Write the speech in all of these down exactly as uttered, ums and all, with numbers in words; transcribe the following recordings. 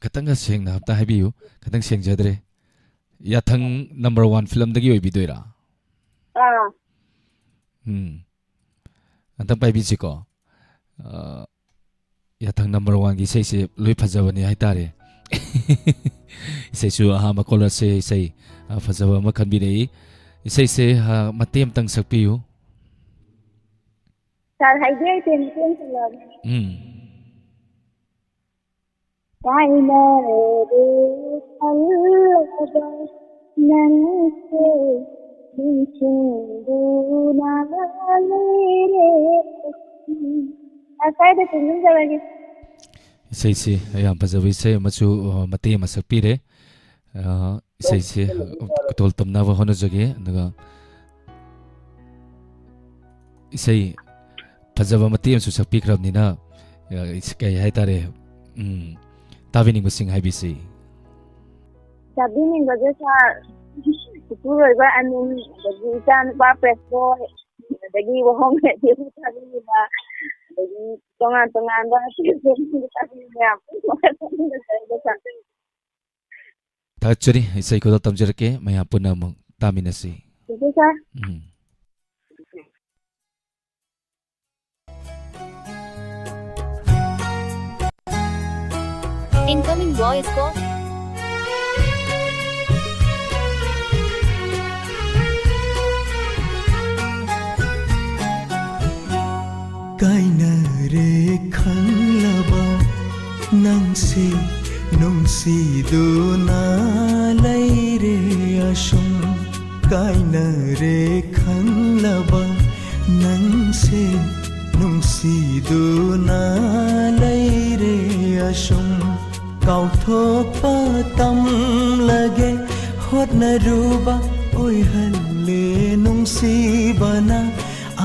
ꯈꯤꯇꯪꯒ ꯁꯦꯡꯅ ꯑꯝꯇ ꯍꯥꯏꯕꯤꯌꯨ꯫ ꯈꯤꯇꯪ ꯁꯦꯡꯖꯗ꯭ꯔꯦ꯫ ꯌꯥꯊꯪ ꯅꯝꯕꯔ ꯋꯥꯟ ꯐꯤꯂꯝꯗꯒꯤ ꯑꯣꯏꯕꯤꯗꯣꯏꯔꯥ? ꯑꯥ꯫ ꯎꯝ꯫ ꯑꯝꯇꯪ ꯄꯥꯏꯕꯤꯁꯤꯀꯣ꯫ ꯑ, ꯌꯥꯊꯪ ꯅꯝꯕꯔ ꯋꯥꯟꯒꯤ ꯏꯁꯩꯁꯦ ꯂꯣꯏ ꯐꯖꯕꯅꯦ ꯍꯥꯏꯇꯥꯔꯦ꯫ ꯏꯁꯩꯁꯨ ꯑꯍꯥꯟꯕ ꯀꯣꯂꯔꯁꯦ ꯏꯁꯩ, ꯑ, ꯐꯖꯕ ꯑꯃ ꯈꯟꯕꯤꯔꯛꯏ꯫ ꯏꯁꯩꯁꯦ, ꯑ, ꯃꯇꯦꯛ ꯑꯃꯇꯪ ꯁꯛꯄꯤꯌꯨ꯫ ꯁꯥꯔ, ꯍꯥꯏꯒꯦ ꯍꯥꯏꯇꯦ, ꯃꯇꯦꯛ ꯑꯃ ꯁꯛꯂꯛꯑꯒꯦ꯫ ꯎꯝ꯫ ꯀꯥꯏꯅꯔꯦ ꯈꯜꯂꯕ ꯅꯪꯁꯦ ꯅꯤꯡꯁꯤꯡꯗꯨꯅ ꯂꯩꯔꯦ꯫ ꯑ, ꯁ꯭ꯋꯥꯏꯗ ꯆꯤꯡꯒꯨꯝꯖꯔꯒꯦ꯫ ꯏꯁꯩꯁꯤ ꯌꯥꯝ ꯐꯖꯕ ꯏꯁꯩ ꯑꯃꯁꯨ, ꯑ, ꯃꯇꯦꯛ ꯑꯃ ꯁꯛꯄꯤꯔꯦ꯫ ꯑ, ꯏꯁꯩꯁꯤ, ꯑ, ꯈꯨꯗꯣꯜ ꯇꯝꯅꯕ ꯍꯣꯠꯅꯖꯒꯦ꯫ ꯑꯗꯨꯒ ꯏꯁꯩ ꯐꯖꯕ ꯃꯇꯦꯛ ꯑꯃꯁꯨ ꯁꯛꯄꯤꯈ꯭ꯔꯕꯅꯤꯅ, ꯑ, ꯏꯁ-, ꯀꯩ ꯍꯥꯏꯇꯥꯔꯦ, ꯎꯝ, ꯇꯥꯕꯤꯅꯤꯡꯕꯁꯤꯡ ꯍꯥꯏꯕꯤꯁꯤ꯫ ꯇꯥꯕꯤꯅꯤꯡꯕꯁꯦ ꯁꯥꯔ, ꯏꯄꯨꯔꯣꯏꯕ ꯑꯅꯤꯜ, ꯑꯗꯒꯤ ꯏꯆꯥꯅꯨꯄꯥ ꯄꯦꯁꯕꯣꯏ, ꯑꯗꯒꯤ ꯋꯥꯍꯣꯡ ꯔꯦꯗꯤꯑꯣ ꯊꯥꯕꯤꯔꯤꯕ, ꯑꯗꯒꯤ ꯇꯣꯉꯥꯟ ꯇꯣꯉꯥꯟꯕ ꯃꯌꯥꯝ ꯄꯨꯝꯅꯃꯛ ꯊꯥꯒꯠꯆꯔꯤ꯫ ꯏꯁꯩ ꯈꯨꯗꯣꯜ ꯇꯝꯖꯔꯛꯀꯦ, ꯃꯌꯥꯝ ꯄꯨꯟꯅ ꯑꯃꯨꯛ ꯇꯥꯃꯤꯟꯅꯁꯤ꯫ ꯊꯦꯡꯀ꯭ꯌꯨ ꯁꯥꯔ꯫ ꯎꯝ꯫ Incoming voice call. ꯀꯥꯏꯅꯔꯦ ꯈꯪꯂꯕ ꯅꯪꯁꯦ ꯅꯨꯡꯁꯤꯗꯨꯅ ꯂꯩꯔꯦ ꯑꯁꯨꯝ꯫ ꯀꯥꯏꯅꯔꯦ ꯈꯪꯂꯕ ꯅꯪꯁꯦ ꯅꯨꯡꯁꯤꯗꯨꯅ ꯂꯩꯔꯦ ꯑꯁꯨꯝ꯫ ꯀꯥꯎꯊꯣꯛꯄ ꯇꯝꯂꯒꯦ ꯍꯣꯠꯅꯔꯨꯕ ꯑꯣꯏꯍꯜꯂꯦ ꯅꯨꯡꯁꯤꯕꯅ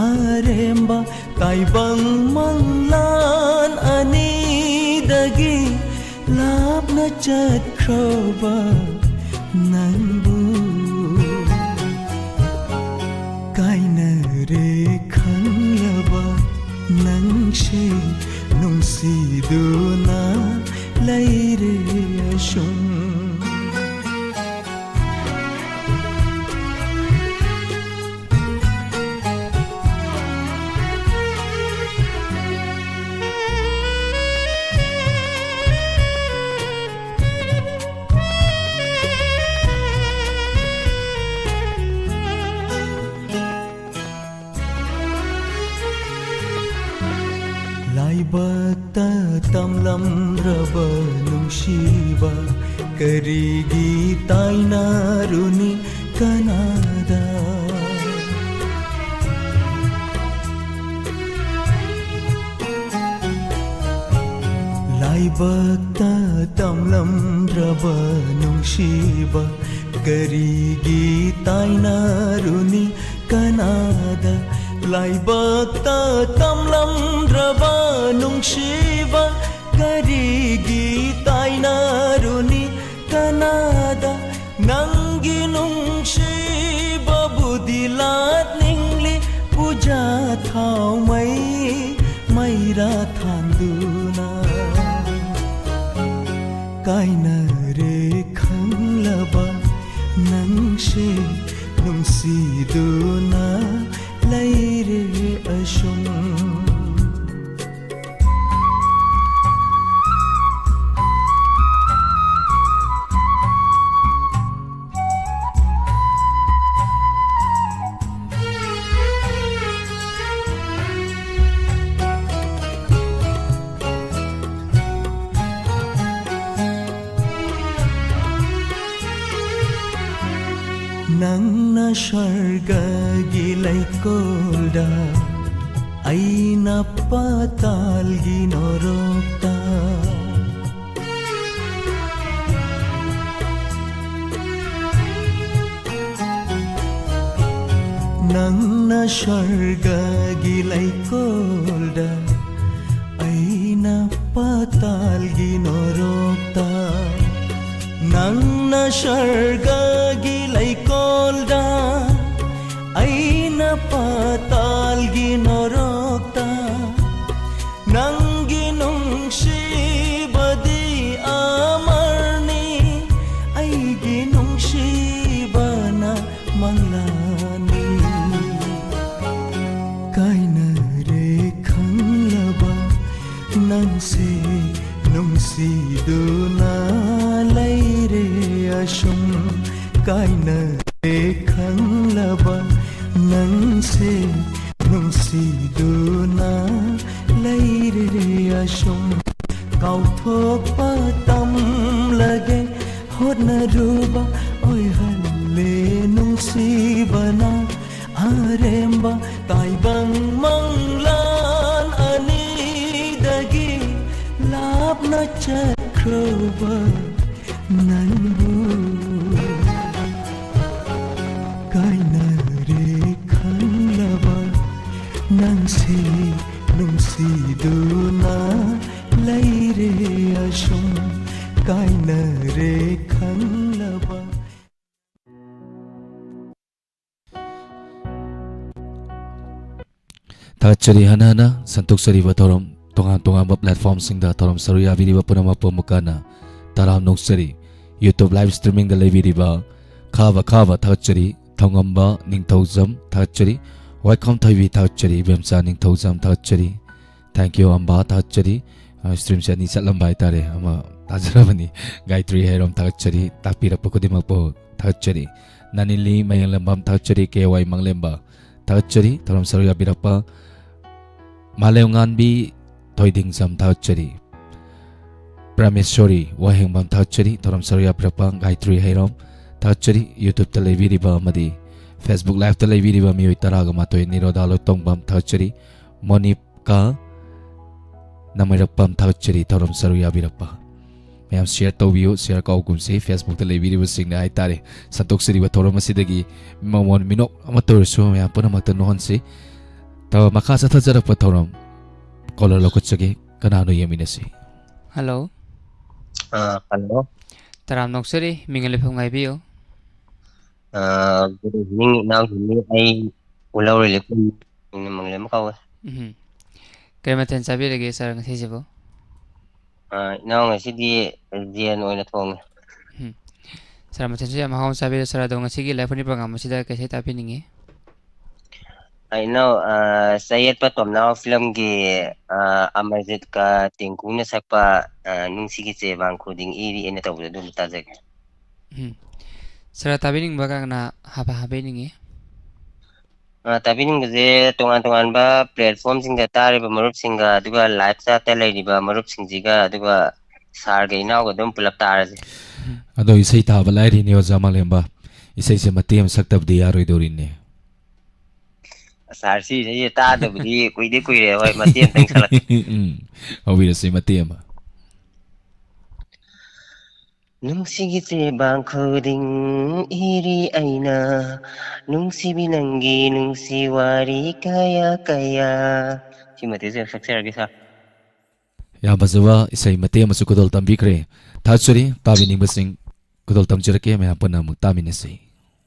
ꯑꯔꯦꯝꯕ꯫ ꯇꯥꯏꯕꯪ ꯃꯪꯂꯥꯟ ꯑꯅꯤꯗꯒꯤ ꯂꯥꯞꯅ ꯆꯠꯈ꯭ꯔꯕ ꯅꯪꯕꯨ ꯀꯥꯏꯅꯔꯦ ꯈꯪꯂꯕ ꯅꯪꯁꯦ ꯅꯨꯡꯁꯤꯗꯨꯅ ꯂꯩꯔꯦ ꯁꯨꯝ꯫ ꯂꯥꯏꯕꯛꯇ ꯇꯝꯂꯝꯗ꯭ꯔꯕ ꯅꯨꯡꯁꯤꯕ ꯀꯔꯤꯒꯤ ꯇꯥꯏꯅꯔꯨꯅꯤ ꯀꯅꯥꯗ? ꯂꯥꯏꯕꯛꯇ ꯇꯝꯂꯝꯗ꯭ꯔꯕ ꯅꯨꯡꯁꯤꯕ ꯀꯔꯤꯒꯤ ꯇꯥꯏꯅꯔꯨꯅꯤ ꯀꯅꯥꯗ? ꯂꯥꯏꯕꯛꯇ ꯇꯝꯂꯝꯗ꯭ꯔꯕ ꯅꯨꯡꯁꯤꯕ ꯀꯔꯤꯒꯤ ꯇꯥꯏꯅꯔꯨꯅꯤ ꯀꯅꯥꯗ? ꯅꯪꯒꯤ ꯅꯨꯡꯁꯤꯕꯕꯨꯗꯤ ꯂꯥꯠꯅꯤꯡꯂꯤ, ꯄꯨꯖꯥ ꯊꯥꯎꯃꯩ ꯃꯩꯔꯥ ꯊꯥꯟꯗꯨꯅ꯫ ꯀꯥꯏꯅꯔꯦ ꯈꯪꯂꯕ ꯅꯪꯁꯦ ꯅꯨꯡꯁꯤꯗꯨꯅ ꯂꯩꯔꯦ ꯑꯁꯨꯝ꯫ ꯅꯪꯅ ꯁ꯭ꯋꯔꯒꯒꯤ ꯂꯩꯀꯣꯜꯗ, ꯑꯩꯅ ꯄꯥꯇꯥꯜꯒꯤ ꯅꯣꯔꯣꯛꯇ꯫ ꯅꯪꯅ ꯁ꯭ꯋꯔꯒꯒꯤ ꯂꯩꯀꯣꯜꯗ, ꯑꯩꯅ ꯄꯥꯇꯥꯜꯒꯤ ꯅꯣꯔꯣꯛꯇ꯫ ꯅꯪꯅ ꯁ꯭ꯋꯔꯒꯒꯤ ꯂꯩꯀꯣꯜꯗ, ꯑꯩꯅ ꯄꯥꯇꯥꯜꯒꯤ ꯅꯣꯔꯣꯛꯇ꯫ ꯅꯪꯒꯤ ꯅꯨꯡꯁꯤꯕꯗꯤ ꯑꯃꯔ ꯅꯨꯡꯁꯤꯗꯨꯅ ꯂꯩꯔꯦ ꯑꯁꯨꯝ, ꯀꯥꯏꯅꯔꯦ ꯈꯪꯂꯕ ꯅꯪꯁꯦ ꯅꯨꯡꯁꯤꯗꯨꯅ ꯂꯩꯔꯦ ꯑꯁꯨꯝ, ꯀꯥꯎꯊꯣꯛꯄ ꯇꯝꯂꯒꯦ ꯍꯣꯠꯅꯔꯨꯕ ꯑꯣꯏꯍꯜꯂꯦ ꯅꯨꯡꯁꯤꯕꯅ ꯑꯔꯦꯝꯕ ꯇꯥꯏꯕꯪ ꯃꯪꯂꯥꯟ ꯑꯅꯤꯗꯒꯤ ꯂꯥꯞꯅ ꯆꯠꯈ꯭ꯔꯕ ꯅꯪꯕꯨ ꯀꯥꯏꯅꯔꯦ ꯈꯜꯂꯕ ꯅꯪꯁꯦ ꯅꯨꯡꯁꯤꯗꯨꯅ ꯂꯩꯔꯦ ꯑꯁꯨꯝ ꯀꯥꯏꯅꯔꯦ ꯈꯜꯂꯕ꯫ ꯊꯥꯒꯠꯆꯔꯤ ꯍꯟꯅ ꯍꯟꯅ ꯁꯟꯗꯣꯛꯆꯔꯤꯕ ꯊꯧꯔꯝ ꯇꯣꯉꯥꯟ ꯇꯣꯉꯥꯟꯕ platformꯁꯤꯡꯗ ꯊꯧꯔꯝ ꯁꯔꯨꯛ ꯌꯥꯕꯤꯔꯤꯕ ꯄꯨꯝꯅꯃꯛꯄꯨ ꯑꯃꯨꯛ ꯍꯟꯅ ꯇꯔꯥꯝ ꯅꯣꯛꯆꯔꯤ꯫ YouTube live streamingꯗ ꯂꯩꯕꯤꯔꯤꯕ ꯈꯥꯕ ꯈꯥꯕ ꯊꯥꯒꯠꯆꯔꯤ, ꯊꯧꯉꯝꯕ ꯅꯤꯡꯊꯧꯖꯝ ꯊꯥꯒꯠꯆꯔꯤ, ꯋꯥꯏꯈꯣꯝ ꯊꯣꯏꯕꯤ ꯊꯥꯒꯠꯆꯔꯤ, ꯏꯕꯦꯝꯆꯥ ꯅꯤꯡꯊꯧꯖꯝ ꯊꯥꯒꯠꯆꯔꯤ, thank you ꯑꯝꯕꯥ ꯊꯥꯒꯠꯆꯔꯤ꯫ ꯑ, streamꯁꯦ ꯑꯅꯤ ꯆꯠꯂꯝꯕ ꯍꯥꯏꯇꯥꯔꯦ, ꯑꯃ ꯇꯥꯖꯔꯕꯅꯤ꯫ ꯒꯥꯌꯇ꯭ꯔꯤ ꯍꯩꯔꯣꯝ ꯊꯥꯒꯠꯆꯔꯤ, ꯇꯥꯛꯄꯤꯔꯛꯄ ꯈꯨꯗꯤꯡꯃꯛꯄꯨ ꯊꯥꯒꯠꯆꯔꯤ꯫ ꯅꯥꯅꯤꯂꯤ ꯃꯌꯦꯡꯂꯝꯕꯝ ꯊꯥꯒꯠꯆꯔꯤ, ꯀꯦ ꯋꯥꯏ ꯃꯪꯂꯦꯝꯕ ꯊꯥꯒꯠꯆꯔꯤ, ꯊꯧꯔꯝ ꯁꯔꯨꯛ ꯌꯥꯕꯤꯔꯛꯄ꯫ ꯃꯥꯂꯦꯝꯉꯥꯟꯕꯤ ꯊꯣꯏꯗꯤꯡꯖꯝ ꯊꯥꯒꯠꯆꯔꯤ꯫ ꯄ꯭ꯔꯃꯦꯁꯣꯔꯤ ꯋꯥꯍꯦꯡꯕꯝ ꯊꯥꯒꯠꯆꯔꯤ, ꯊꯧꯔꯝ ꯁꯔꯨꯛ ꯌꯥꯕꯤꯔꯛꯄ꯫ ꯒꯥꯌꯇ꯭ꯔꯤ ꯍꯩꯔꯣꯝ ꯊꯥꯒꯠꯆꯔꯤ, YouTubeꯇ ꯂꯩꯕꯤꯔꯤꯕ ꯑꯃꯗꯤ Facebook liveꯇ ꯂꯩꯕꯤꯔꯤꯕ ꯃꯤꯑꯣꯏ ꯇꯔꯥꯒ ꯃꯥꯊꯣꯏ꯫ ꯅꯤꯔꯣꯗꯥ ꯂꯣꯏꯇꯣꯡꯕꯝ ꯊꯥꯒꯠꯆꯔꯤ꯫ ꯃꯣꯅꯤꯀꯥ ꯅꯃꯩꯔꯛꯄꯝ ꯊꯥꯒꯠꯆꯔꯤ, ꯊꯧꯔꯝ ꯁꯔꯨꯛ ꯌꯥꯕꯤꯔꯛꯄ꯫ ꯃꯌꯥꯝ share ꯇꯧꯕꯤꯌꯨ, share ꯀꯥꯎꯒꯨꯝꯁꯤ꯫ Facebookꯇ ꯂꯩꯕꯤꯔꯤꯕꯁꯤꯡꯅ ꯍꯥꯏꯇꯥꯔꯦ, ꯁꯟꯗꯣꯛꯆꯔꯤꯕ ꯊꯧꯔꯝ ꯑꯁꯤꯗꯒꯤ ꯃꯃꯣꯟ ꯃꯤꯅꯣꯛ ꯑꯃꯠꯇ ꯑꯣꯏꯔꯁꯨ ꯃꯌꯥꯝ ꯄꯨꯝꯅꯃꯛꯇ ꯅꯣꯛꯍꯟꯁꯤ꯫ ꯊꯧꯔꯝ ꯃꯈꯥ ꯆꯠꯊꯖꯔꯛꯄ ꯊꯧꯔꯝ caller ꯂꯧꯈꯠꯆꯒꯦ꯫ ꯀꯅꯥꯅꯣ ꯌꯦꯡꯃꯤꯟꯅꯁꯤ꯫ ꯍꯜꯂꯣ꯫ ꯑ, ꯍꯜꯂꯣ꯫ ꯇꯔꯥꯝ ꯅꯣꯛꯆꯔꯤ, ꯃꯤꯡ ꯂꯩꯐꯝ ꯍꯥꯏꯕꯤꯌꯨ꯫ ꯑ, good evening, ꯏꯅꯥꯎꯁꯤꯡ, ꯑꯩ ꯎꯂꯧꯔꯤ ꯂꯩꯐꯝ ꯃꯤꯡ ꯃꯪꯂꯦꯝꯕ ꯀꯧꯋꯦ꯫ ꯎꯝ꯫ ꯀꯔꯤ ꯃꯊꯦꯜ ꯆꯥꯕꯤꯔꯒꯦ sir ꯉꯁꯤꯁꯤꯕꯨ? ꯑ, ꯏꯅꯥꯎ ꯉꯁꯤꯗꯤ ꯌꯦꯟ ꯑꯣꯏꯅ ꯊꯣꯡꯉꯦ꯫ ꯎꯝ꯫ Sir ꯃꯊꯦꯜꯁꯨ ꯌꯥꯝ ꯍꯥꯎꯅ ꯆꯥꯕꯤꯔꯦ sir꯫ ꯑꯗꯣ ꯉꯁꯤꯒꯤ ꯂꯥꯏꯐꯝ program ꯑꯁꯤꯗ ꯀꯩ ꯏꯁꯩ ꯇꯥꯕꯤꯅꯤꯡꯉꯤ? ꯑꯩꯅ, ꯑ, ꯆꯌꯦꯠꯄ ꯇꯣꯝꯅꯥꯎ ꯐꯤꯂꯝꯒꯤ, ꯑ, ꯑꯃꯔꯖꯤꯠꯀ ꯇꯤꯡꯀꯨꯅ ꯁꯛꯄ, ꯑ, "ꯅꯨꯡꯁꯤꯒꯤ ꯆꯦꯕꯥꯡ ꯈꯨꯗꯤꯡ ꯏꯔꯤ" ꯑꯩꯅ ꯇꯧꯕꯗꯣ ꯑꯗꯨ ꯑꯝꯇ ꯇꯥꯖꯒꯦ꯫ ꯎꯝ꯫ ꯁꯥꯔ, ꯇꯥꯕꯤꯅꯤꯡꯕ ꯀꯅꯥ ꯀꯅꯥ ꯍꯥꯞꯄ ꯍꯥꯞꯄꯤꯅꯤꯡꯉꯤ? ꯑ, ꯇꯥꯕꯤꯅꯤꯡꯕꯁꯦ ꯇꯣꯉꯥꯟ ꯇꯣꯉꯥꯟꯕ platformꯁꯤꯡꯗ ꯇꯥꯔꯤꯕ ꯃꯔꯨꯞꯁꯤꯡꯒ, ꯑꯗꯨꯒ live chatꯇ ꯂꯩꯔꯤꯕ ꯃꯔꯨꯞꯁꯤꯡꯁꯤꯒ, ꯑꯗꯨꯒ ꯁꯥꯔꯒ ꯏꯅꯥꯎꯒ ꯑꯗꯨꯝ ꯄꯨꯂꯞ ꯇꯥꯔꯁꯦ꯫ ꯑꯗꯣ ꯏꯁꯩ ꯊꯥꯕ ꯂꯥꯏꯔꯤꯅꯦ, ꯑꯣꯖꯥ ꯃꯥꯂꯦꯝꯕ꯫ ꯏꯁꯩꯁꯦ ꯃꯇꯦꯛ ꯑꯃ ꯁꯛꯇꯕꯗꯤ ꯌꯥꯔꯣꯏꯗꯧꯔꯤꯅꯦ꯫ ꯁꯥꯔ, ꯁꯤ ꯏꯁꯩꯁꯦ ꯇꯥꯗꯕꯗꯤ ꯀꯨꯏꯗꯤ ꯀꯨꯏꯔꯦ꯫ ꯍꯣꯏ, ꯃꯇꯦꯛ ꯑꯝꯇꯪ ꯁꯛꯂꯛꯀꯦ꯫ ꯎꯝ, ꯍꯧꯕꯤꯔꯁꯤ ꯃꯇꯦꯛ ꯑꯃ꯫ ꯅꯨꯡꯁꯤꯒꯤ ꯆꯦꯕꯥꯡ ꯈꯨꯗꯤꯡ ꯏꯔꯤ ꯑꯩꯅ, ꯅꯨꯡꯁꯤꯕꯤ ꯅꯪꯒꯤ ꯅꯨꯡꯁꯤ ꯋꯥꯔꯤ ꯀꯌꯥ ꯀꯌꯥ꯫ ꯁꯤ ꯃꯇꯦꯛꯁꯦ ꯁꯛꯆꯔꯒꯦ, ꯁꯥꯔ꯫ ꯌꯥꯝ ꯐꯖꯕ ꯏꯁꯩ ꯃꯇꯦꯛ ꯑꯃꯁꯨ ꯈꯨꯗꯣꯜ ꯇꯝꯕꯤꯈ꯭ꯔꯦ꯫ ꯊꯥꯒꯠꯆꯔꯤ꯫ ꯇꯥꯕꯤꯅꯤꯡꯕꯁꯤꯡ ꯈꯨꯗꯣꯜ ꯇꯝꯖꯔꯛꯀꯦ, ꯃꯌꯥꯝ ꯄꯨꯟꯅ ꯑꯃꯨꯛ ꯇꯥꯃꯤꯟꯅꯁꯤ꯫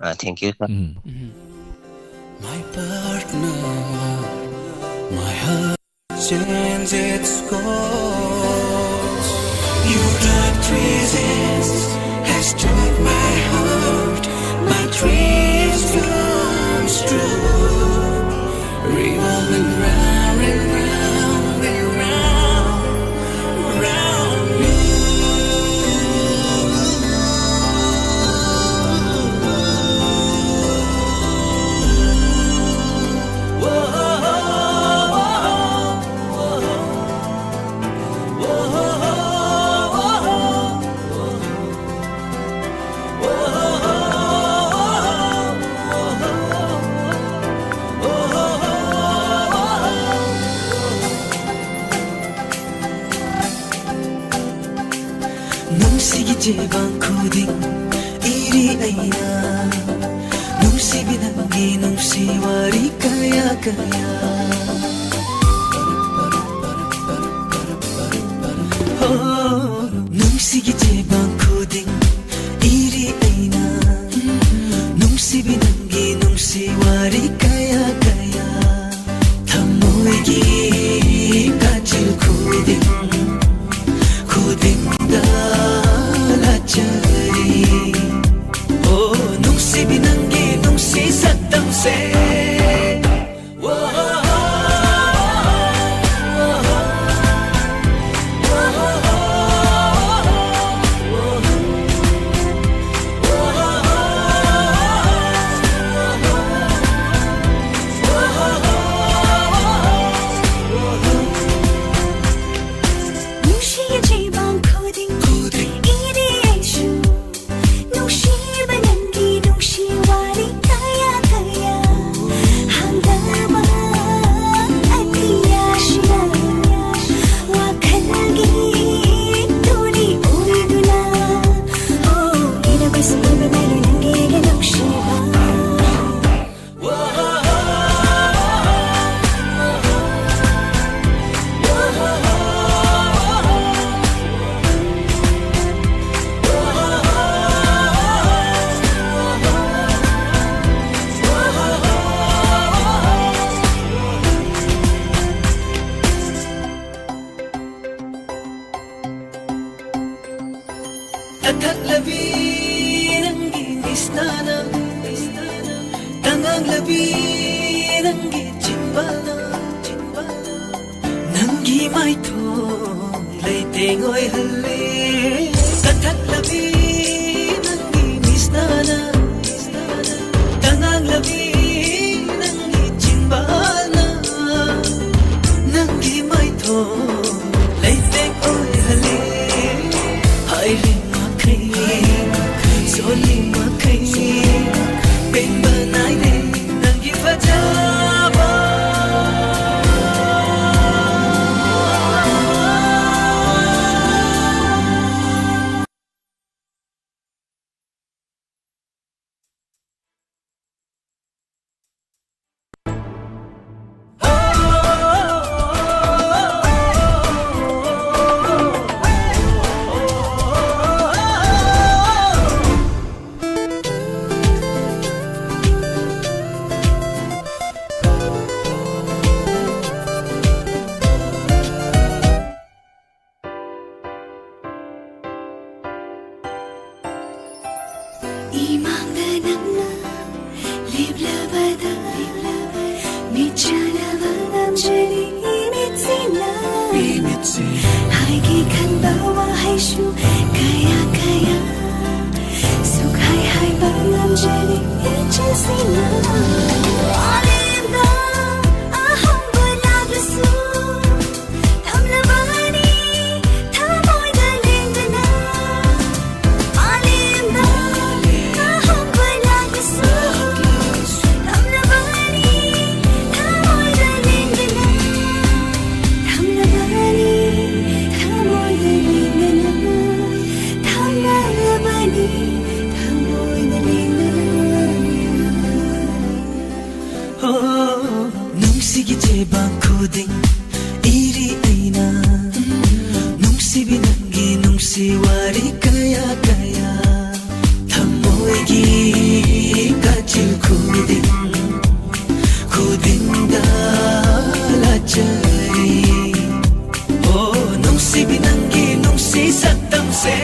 ꯑ, thank you, sir꯫ Um. My partner, my heart changes its course. Your dark presence has struck my heart. My dreams comes true. Revolving round and round and round, round you. ꯅꯨꯡꯁꯤꯒꯤ ꯆꯦꯕꯥꯡ ꯈꯨꯗꯤꯡ ꯏꯔꯤ ꯑꯩꯅ, ꯅꯨꯡꯁꯤꯕꯤ ꯅꯪꯒꯤ ꯅꯨꯡꯁꯤ ꯋꯥꯔꯤ ꯀꯌꯥ ꯀꯌꯥ꯫ ꯍꯣ, ꯅꯨꯡꯁꯤꯒꯤ ꯆꯦꯕꯥꯡ ꯈꯨꯗꯤꯡ ꯏꯔꯤ ꯑꯩꯅ, ꯅꯨꯡꯁꯤꯕꯤ ꯅꯪꯒꯤ ꯅꯨꯡꯁꯤ ꯋꯥꯔꯤ ꯀꯌꯥ ꯀꯌꯥ꯫ ꯊꯃꯣꯏꯒꯤ ꯀꯥꯆꯤꯜ ꯈꯨꯗꯤꯡ, ꯈꯨꯗꯤꯡꯗ ꯂꯥꯠꯆꯔꯤ꯫ ꯑꯣ, ꯅꯨꯡꯁꯤꯕꯤ ꯅꯪꯒꯤ ꯅꯨꯡꯁꯤ ꯁꯛꯇꯝꯁꯦ꯫ ꯀꯊꯛꯂꯕꯤ ꯅꯪꯒꯤ ꯃꯤꯁꯅꯥꯅ, ꯇꯉꯥꯡꯂꯕꯤ ꯅꯪꯒꯤ ꯆꯤꯟꯕꯥꯜꯅ, ꯅꯪꯒꯤ ꯃꯥꯏꯊꯣꯡ ꯂꯩꯇꯦꯡ ꯑꯣꯏꯍꯜꯂꯦ꯫ ꯀꯊꯛꯂꯕꯤ ꯅꯪꯒꯤ ꯃꯤꯁꯅꯥꯅ, ꯇꯉꯥꯡꯂꯕꯤ ꯅꯪꯒꯤ ꯆꯤꯟꯕꯥꯜꯅ, ꯅꯪꯒꯤ ꯃꯥꯏꯊꯣꯡ ꯂꯩꯇꯦꯡ ꯑꯣꯏꯍꯜꯂꯦ꯫ ꯍꯥꯏꯔꯤ ꯃꯈꯩ, ꯁꯣꯜꯂꯤ ꯃꯈꯩ, ꯄꯦꯟꯕ ꯅꯥꯏꯗꯦ ꯅꯪꯒꯤ ꯐꯖꯕ꯫ ꯏꯃꯥꯡꯗ ꯅꯪꯅ ꯂꯦꯞꯂꯕꯗ, ꯃꯤꯠꯆꯥꯟꯅꯕ ꯉꯝꯖꯔꯤ ꯏꯃꯤꯠꯁꯤꯅ꯫ ꯏꯃꯤꯠꯁꯤ꯫ ꯍꯥꯏꯒꯦ ꯈꯟꯕ ꯋꯥꯍꯩꯁꯨ ꯀꯌꯥ ꯀꯌꯥ ꯁꯨꯛꯍꯥꯏ ꯍꯥꯏꯕ ꯉꯝꯖꯔꯤ ꯏꯆꯤꯟꯁꯤꯅ꯫ ꯋꯥꯔꯦꯝꯗ ꯑꯍꯣꯡꯕ ꯂꯥꯛꯂꯁꯨ ꯊꯝꯂꯕꯅꯤ ꯊꯃꯣꯏꯗ ꯂꯦꯡꯗꯅ꯫ ꯃꯥꯂꯦꯝꯗ ꯑꯍꯣꯡꯕ ꯂꯥꯛꯂꯁꯨ ꯊꯝꯂꯕꯅꯤ ꯊꯃꯣꯏꯗ ꯂꯦꯡꯗꯅ꯫ ꯊꯝꯂꯕꯅꯤ ꯊꯃꯣꯏꯗ ꯂꯦꯡꯗꯅ꯫ ꯊꯝꯂꯕꯅꯤ ꯊꯃꯣꯏꯗ ꯂꯦꯡꯗꯅ꯫ ꯍꯣ, ꯅꯨꯡꯁꯤꯒꯤ ꯆꯦꯕꯥꯡ ꯈꯨꯗꯤꯡ ꯏꯔꯤ ꯑꯩꯅ꯫ ꯅꯨꯡꯁꯤꯕꯤ ꯅꯪꯒꯤ ꯅꯨꯡꯁꯤ ꯋꯥꯔꯤ ꯀꯌꯥ ꯀꯌꯥ꯫ ꯊꯃꯣꯏꯒꯤ ꯀꯥꯆꯤꯜ ꯈꯨꯗꯤꯡ, ꯈꯨꯗꯤꯡꯗ ꯂꯥꯠꯆꯔꯤ꯫ ꯍꯣ, ꯅꯨꯡꯁꯤꯕꯤ ꯅꯪꯒꯤ ꯅꯨꯡꯁꯤ ꯁꯛꯇꯝꯁꯦ꯫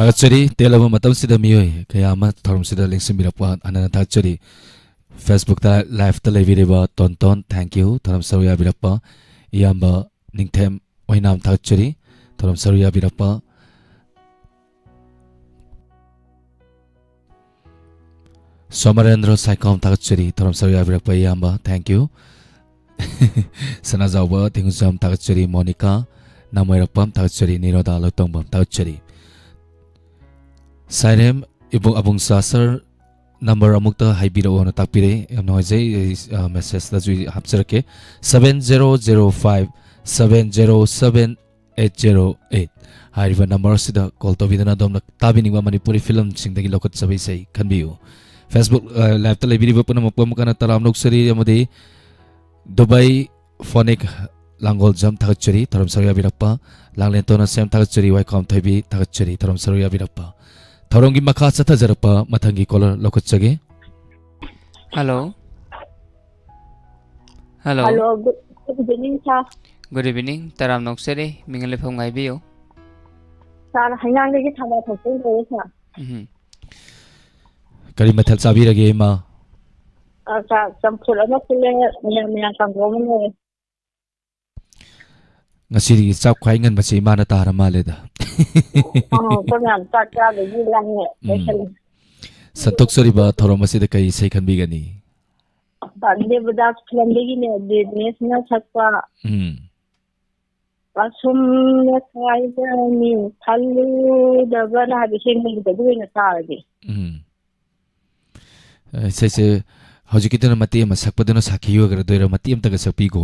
ꯊꯥꯒꯠꯆꯔꯤ꯫ ꯇꯦꯜꯂꯕ ꯃꯇꯝꯁꯤꯗ ꯃꯤꯑꯣꯏ ꯀꯌꯥ ꯑꯃ ꯊꯧꯔꯝꯁꯤꯗ ꯂꯦꯡꯁꯤꯟꯕꯤꯔꯛꯄ ꯍꯟꯅ ꯍꯟꯅ ꯊꯥꯒꯠꯆꯔꯤ꯫ Facebook-ꯇ live-ꯇ ꯂꯩꯕꯤꯔꯤꯕ ꯇꯣꯟꯇꯣꯟ, thank you꯫ ꯊꯧꯔꯝ ꯁꯔꯨꯛ ꯌꯥꯕꯤꯔꯛꯄ ꯏꯌꯥꯝꯕ ꯅꯤꯡꯊꯦꯝ ꯑꯣꯏꯅꯥꯝ, ꯊꯥꯒꯠꯆꯔꯤ꯫ ꯊꯧꯔꯝ ꯁꯔꯨꯛ ꯌꯥꯕꯤꯔꯛꯄ ꯁꯣꯃꯔꯦꯟꯗ꯭ꯔ ꯁꯥꯏꯈꯣꯝ, ꯊꯥꯒꯠꯆꯔꯤ꯫ ꯊꯧꯔꯝ ꯁꯔꯨꯛ ꯌꯥꯕꯤꯔꯛꯄ ꯏꯌꯥꯝꯕ, thank you꯫ ꯁꯅꯥꯖꯥꯎꯕ ꯊꯤꯡꯒꯨꯖꯝ, ꯊꯥꯒꯠꯆꯔꯤ꯫ ꯃꯣꯅꯤꯀꯥ ꯅꯥꯃꯣꯏꯔꯛꯄꯝ, ꯊꯥꯒꯠꯆꯔꯤ꯫ ꯅꯤꯔꯣꯗꯥ ꯂꯣꯏꯇꯣꯡꯕꯝ, ꯊꯥꯒꯠꯆꯔꯤ꯫ ꯁꯥꯏꯔꯦꯝ ꯏꯕꯨꯡ ꯑꯕꯨꯡ ꯁꯥ ꯁꯔ, number ꯑꯃꯨꯛꯇ ꯍꯥꯏꯕꯤꯔꯛꯑꯣꯅ ꯇꯥꯛꯄꯤꯔꯛꯏ꯫ ꯌꯥꯝ ꯅꯨꯡꯉꯥꯏꯖꯩ꯫ ꯑꯩ, ꯑ, message-ꯇꯁꯨ ꯍꯥꯞꯆꯔꯛꯀꯦ꯫ Seven zero zero five seven zero seven eight zero eight ꯍꯥꯏꯔꯤꯕ number ꯑꯁꯤꯗ call ꯇꯧꯕꯤꯗꯨꯅ ꯑꯗꯣꯝꯅ ꯇꯥꯕꯤꯅꯤꯡꯕ ꯃꯅꯤꯄꯨꯔꯤ film-ꯁꯤꯡꯗꯒꯤ ꯂꯧꯈꯠꯆꯕ ꯏꯁꯩ ꯈꯟꯕꯤꯌꯨ꯫ Facebook, ꯑ, live-ꯇ ꯂꯩꯕꯤꯔꯤꯕ ꯄꯨꯝꯅꯃꯛꯄꯨ ꯑꯃꯨꯛ ꯍꯟꯅ ꯇꯔꯥꯝꯅ ꯑꯣꯛꯆꯔꯤ꯫ ꯑꯃꯗꯤ ꯗꯨꯕꯥꯏ ꯐꯣꯅꯤꯛ ꯂꯥꯡꯒꯣꯜꯖꯝ, ꯊꯥꯒꯠꯆꯔꯤ꯫ ꯊꯧꯔꯝ ꯁꯔꯨꯛ ꯌꯥꯕꯤꯔꯛꯄ ꯂꯥꯡꯂꯦꯟꯇꯣꯟ ꯑꯁꯦꯝ, ꯊꯥꯒꯠꯆꯔꯤ꯫ ꯋꯥꯏꯈꯣꯝ ꯊꯣꯏꯕꯤ, ꯊꯥꯒꯠꯆꯔꯤ꯫ ꯊꯧꯔꯝ ꯁꯔꯨꯛ ꯌꯥꯕꯤꯔꯛꯄ꯫ ꯊꯧꯔꯝꯒꯤ ꯃꯈꯥ ꯆꯠꯊꯖꯔꯛꯄ ꯃꯊꯪꯒꯤ caller ꯂꯧꯈꯠꯆꯒꯦ꯫ Hello꯫ Hello꯫ Hello, good, good evening, sir. Good evening, ꯇꯔꯥꯝꯅ ꯑꯣꯛꯆꯔꯤ꯫ ꯃꯤꯡ ꯂꯩꯐꯝ ꯉꯥꯏꯕꯤꯌꯨ꯫ Sir, ꯍꯩꯉꯥꯡꯗꯒꯤ ꯊꯥꯕ ꯊꯣꯛꯆꯩ ꯀꯧꯏ, sir꯫ ꯎꯝ꯫ ꯀꯔꯤ ꯃꯊꯦꯜ ꯆꯥꯕꯤꯔꯒꯦ, ꯏꯃꯥ? ꯑ, sir, ꯆꯝꯐꯨꯠ ꯑꯃ ꯐꯨꯠꯂꯦ, ꯃꯌꯥꯟ ꯃꯌꯥꯟ ꯀꯥꯡꯍꯧ ꯑꯃ ꯉꯧꯔꯦ꯫ ꯉꯁꯤꯗꯤ ꯆꯥꯛ ꯈ꯭ꯋꯥꯏ ꯉꯟꯕꯁꯦ ꯏꯃꯥꯅ ꯇꯥꯔ ꯃꯥꯜꯂꯦꯗ꯫ ꯑꯣ, ꯑꯩꯈꯣꯏ ꯃꯌꯥꯝ ꯆꯥꯛ ꯆꯥꯕꯒꯤ ꯂꯥꯡꯉꯦ, ꯎꯝ꯫ ꯂꯣꯏꯁꯜꯂꯦ꯫ ꯁꯟꯗꯣꯛꯆꯔꯤꯕ ꯊꯧꯔꯝ ꯑꯁꯤꯗ ꯀꯔꯤ ꯏꯁꯩ ꯈꯟꯕꯤꯒꯅꯤ? ꯗꯦꯕꯗꯥꯁ film-ꯗꯒꯤꯅꯦ, ꯗꯦꯕꯅꯦꯁꯅ ꯁꯛꯄ, ꯎꯝ꯫ ꯑꯁꯨꯝꯅ ꯁꯥꯏꯕꯅꯤ ꯈꯜꯂꯨꯗꯕꯅ ꯍꯥꯏꯕ ꯏꯁꯩ ꯑꯃ ꯂꯩꯕꯗꯣ, ꯑꯗꯨ ꯑꯣꯏꯅ ꯇꯥꯔꯒꯦ꯫ ꯎꯝ꯫ ꯑ, ꯏꯁꯩꯁꯦ ꯍꯧꯖꯤꯛꯀꯤꯗꯨꯅ ꯃꯇꯦꯛ ꯑꯃ ꯁꯛꯄꯗꯨꯅ ꯁꯥꯈꯤ ꯑꯣꯏꯒꯗꯣꯏꯔꯥ? ꯃꯇꯦꯛ ꯑꯝꯇꯒ ꯁꯛꯄꯤꯀꯣ꯫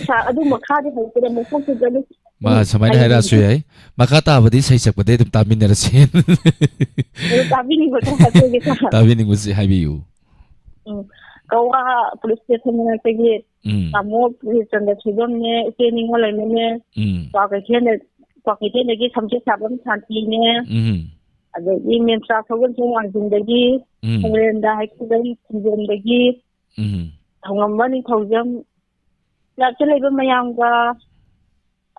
ꯁꯥ-, ꯑꯗꯨ ꯃꯈꯥꯗꯤ ꯍꯩꯇ꯭ꯔꯦ, ꯃꯀꯣꯛꯇꯨꯗ ꯑꯗꯨꯝ ꯃꯥ ꯁꯨꯃꯥꯏꯅ ꯍꯥꯏꯔꯛꯑꯁꯨ ꯍꯩꯅꯤꯡꯉꯤ꯫ ꯌꯥꯏ꯫ ꯃꯈꯥ ꯇꯥꯕꯗꯤ ꯏꯁꯩ ꯁꯛꯄꯗꯩ ꯑꯗꯨꯝ ꯇꯥꯃꯤꯟꯅꯔꯁꯦ꯫ ꯑꯗꯨ ꯇꯥꯕꯤꯅꯤꯡꯕ ꯈꯔ ꯍꯥꯏꯖꯒꯦ, sir꯫ ꯇꯥꯕꯤꯅꯤꯡꯕꯁꯤ ꯍꯥꯏꯕꯤꯌꯨ꯫ ꯎꯝ꯫ ꯀꯛꯋꯥ police station ꯃꯅꯥꯛꯇꯒꯤ ꯎꯝ꯫ ꯇꯥꯃꯣ ꯕꯤꯔꯆꯟꯗ꯭ꯔ ꯁꯣꯏꯕꯝꯅꯦ, ꯏꯆꯦ ꯅꯤꯉꯣꯜꯂꯩꯃꯅꯦ, ꯎꯝ꯫ ꯀ꯭ꯋꯥꯀꯩꯊꯦꯜꯗ-, ꯀ꯭ꯋꯥꯀꯩꯊꯦꯜꯗꯒꯤ ꯁꯝꯖꯦꯠꯁꯥꯕꯝ ꯁꯥꯟꯇꯤꯅꯦ, ꯎꯝ꯫ ꯑꯗꯒꯤ ꯃꯦꯝꯆꯥ ꯁꯒꯣꯜꯁꯦꯝ ꯋꯥꯡꯖꯤꯡꯗꯒꯤ ꯎꯝ꯫ ꯈꯣꯡꯂꯦꯟꯗ ꯍꯩꯀꯨꯗꯩ ꯈꯨꯟꯖꯣꯝꯗꯒꯤ ꯎꯝ꯫ ꯊꯧꯉꯝꯕ ꯅꯤꯡꯊꯧꯖꯝ, live-ꯇ ꯂꯩꯕ ꯃꯌꯥꯝꯒ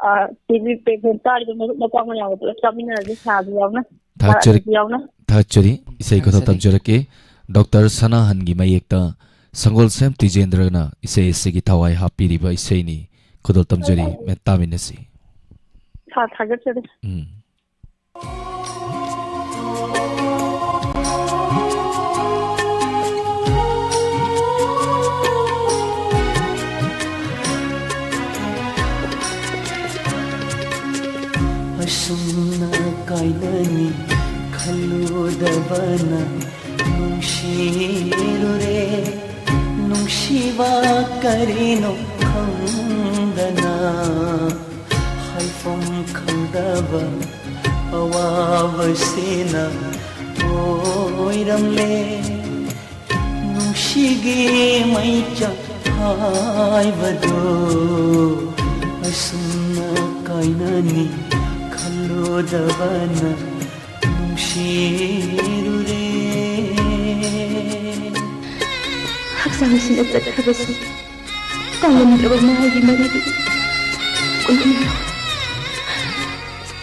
ꯑ, ꯇꯤ ꯚꯤ ꯄ꯭ꯔꯦꯛꯁꯟ ꯇꯥꯔꯤꯕ ꯃꯔꯨꯞ ꯃꯄꯥꯡ ꯃꯌꯥꯝꯒ ꯄꯨꯂꯞ ꯆꯥꯃꯤꯟꯅꯔꯒ ꯁꯥꯕ ꯌꯥꯎꯅ, ꯊꯥꯒꯠꯆꯔꯤ꯫ ꯁꯥꯔꯛꯄꯁꯨ ꯌꯥꯎꯅ꯫ ꯊꯥꯒꯠꯆꯔꯤ꯫ ꯏꯁꯩ ꯈꯨꯗꯣꯜ ꯊꯥꯒꯠꯆꯔꯤ꯫ ꯇꯝꯖꯔꯛꯀꯦ꯫ ꯗꯣꯛꯇꯔ ꯁꯅꯥꯍꯟꯒꯤ ꯃꯌꯦꯛꯇ ꯁꯪꯒꯣꯜꯁꯦꯝ ꯇꯤꯖꯦꯟꯗ꯭ꯔꯅ ꯏꯁꯩ ꯑꯁꯤꯒꯤ ꯊꯋꯥꯏ ꯍꯥꯞꯄꯤꯔꯤꯕ ꯏꯁꯩꯅꯤ꯫ ꯈꯨꯗꯣꯜ ꯇꯝꯖꯔꯤ꯫ ꯃꯦꯝ, ꯇꯥꯃꯤꯟꯅꯁꯤ꯫ ꯁꯥꯔ, ꯊꯥꯒꯠꯆꯔꯤ꯫ ꯎꯝ꯫ ꯑꯁꯨꯝꯅ ꯀꯥꯏꯅꯅꯤ ꯈꯜꯂꯨꯗꯕꯅ ꯅꯨꯡꯁꯤꯔꯨꯔꯦ, ꯅꯨꯡꯁꯤꯕ ꯀꯔꯤꯅꯣ ꯈꯪꯗꯅ, ꯍꯥꯏꯐꯝ ꯈꯪꯗꯕ ꯑꯋꯥꯕꯁꯤꯅ ꯑꯣꯏꯔꯝꯂꯦ꯫ ꯅꯨꯡꯁꯤꯒꯤ ꯃꯩꯆꯥꯛ ꯍꯥꯏꯕꯗꯨ ꯑꯁꯨꯝꯅ ꯀꯥꯏꯅꯅꯤ ꯈꯜꯂꯨꯗꯕꯅ ꯅꯨꯡꯁꯤꯔꯨꯔꯦ꯫ ꯍꯛꯆꯥꯡꯁꯤꯅ ꯆꯠꯈ꯭ꯔꯕꯁꯨ ꯀꯥꯎꯉꯝꯗ꯭ꯔꯕ ꯃꯥꯒꯤ ꯃꯔꯤꯗꯨ ꯀꯨꯏꯅ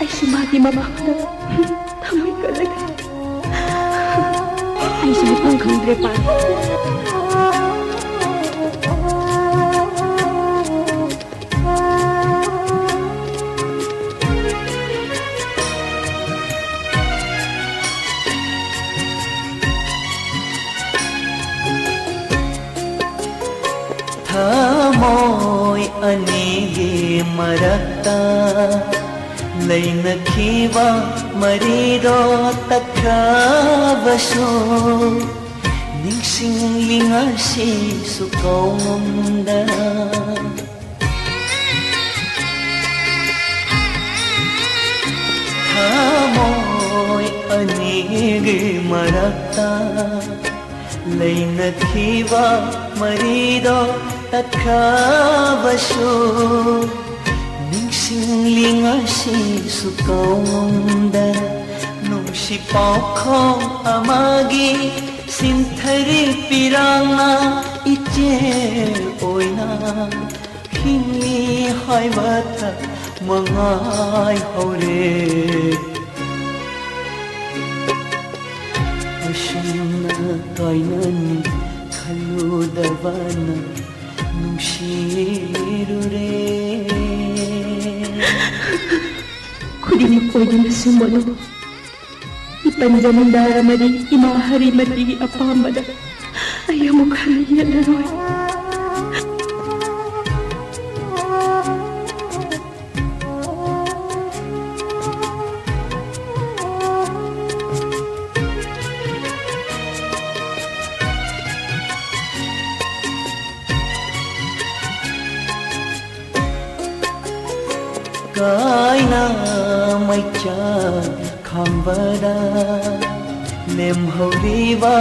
ꯑꯩꯁꯨ ꯃꯥꯒꯤ ꯃꯃꯥꯡꯗ ꯊꯃꯣꯏ ꯀꯜꯂꯒ ꯑꯩꯁꯨ ꯍꯥꯏꯐꯝ ꯈꯪꯗ꯭ꯔꯦ ꯄꯥꯟ꯫ ꯊꯃꯣꯏ ꯑꯅꯤꯒꯤ ꯃꯔꯛꯇ ꯂꯩꯅꯈꯤꯕ ꯃꯔꯤꯗꯣ ꯇꯠꯈ꯭ꯔꯕꯁꯨ ꯅꯤꯡꯁꯤꯡꯂꯤ ꯉꯁꯤꯁꯨ ꯀꯥꯎꯉꯝꯗꯅ꯫ ꯊꯃꯣꯏ ꯑꯅꯤꯒꯤ ꯃꯔꯛꯇ ꯂꯩꯅꯈꯤꯕ ꯃꯔꯤꯗꯣ ꯇꯠꯈ꯭ꯔꯕꯁꯨ ꯅꯤꯡꯁꯤꯡꯂꯤ ꯉꯁꯤꯁꯨ ꯀꯥꯎꯉꯝꯗꯅ꯫ ꯅꯨꯡꯁꯤ ꯄꯥꯎꯈꯣꯡ ꯑꯃꯒꯤ ꯁꯤꯟꯊꯔꯤ ꯄꯤꯔꯥꯡꯅ ꯏꯆꯦ ꯑꯣꯏꯅ ꯍꯤꯡꯂꯤ ꯍꯥꯏꯕꯇ ꯃꯉꯥꯏ ꯍꯧꯔꯦ꯫ ꯑꯁꯨꯝꯅ ꯀꯥꯏꯅꯅꯤ ꯈꯜꯂꯨꯗꯕꯅ ꯅꯨꯡꯁꯤꯔꯨꯔꯦ꯫ ꯈꯨꯗꯤꯡꯃꯛ ꯑꯣꯏꯗꯨꯅ ꯁꯨꯝꯕꯅꯨ꯫ ꯏꯄꯟ ꯖꯃꯤꯟꯗꯥꯔ ꯑꯃꯗꯤ ꯏꯃꯥ ꯍꯔꯤꯃꯇꯤꯒꯤ ꯑꯄꯥꯝꯕꯗ ꯑꯩ ꯑꯃꯨꯛ ꯍꯟꯅ ꯌꯦꯠꯂꯔꯣꯏ꯫ ꯀꯥꯏꯅ ꯃꯩꯆꯥꯛ ꯈꯥꯡꯕꯗ ꯂꯦꯝꯍꯧꯔꯤꯕ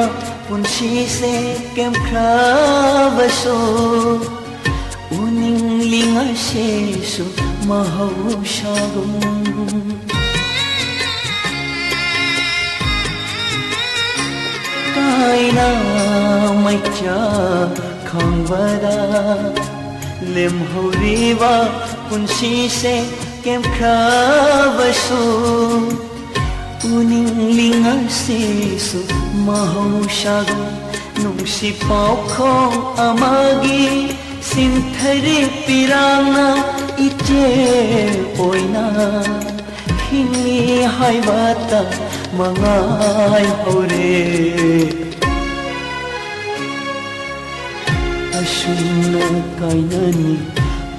ꯄꯨꯟꯁꯤꯁꯦ ꯀꯦꯝꯈ꯭ꯔꯕꯁꯨ, ꯎꯅꯤꯡꯂꯤ ꯉꯁꯤꯁꯨ ꯃꯍꯧꯁꯥꯒꯨꯝ꯫ ꯀꯥꯏꯅ ꯃꯩꯆꯥꯛ ꯈꯥꯡꯕꯗ ꯂꯦꯝꯍꯧꯔꯤꯕ ꯄꯨꯟꯁꯤꯁꯦ ꯀꯦꯝꯈ꯭ꯔꯕꯁꯨ, ꯎꯅꯤꯡꯂꯤ ꯉꯁꯤꯁꯨ ꯃꯍꯧꯁꯥꯒꯨꯝ꯫ ꯅꯨꯡꯁꯤ ꯄꯥꯎꯈꯣꯡ ꯑꯃꯒꯤ ꯁꯤꯟꯊꯔꯤ ꯄꯤꯔꯥꯡꯅ ꯏꯆꯦ ꯑꯣꯏꯅ ꯍꯤꯡꯂꯤ ꯍꯥꯏꯕꯇ ꯃꯉꯥꯏ ꯍꯧꯔꯦ꯫ ꯑꯁꯨꯝꯅ ꯀꯥꯏꯅꯅꯤ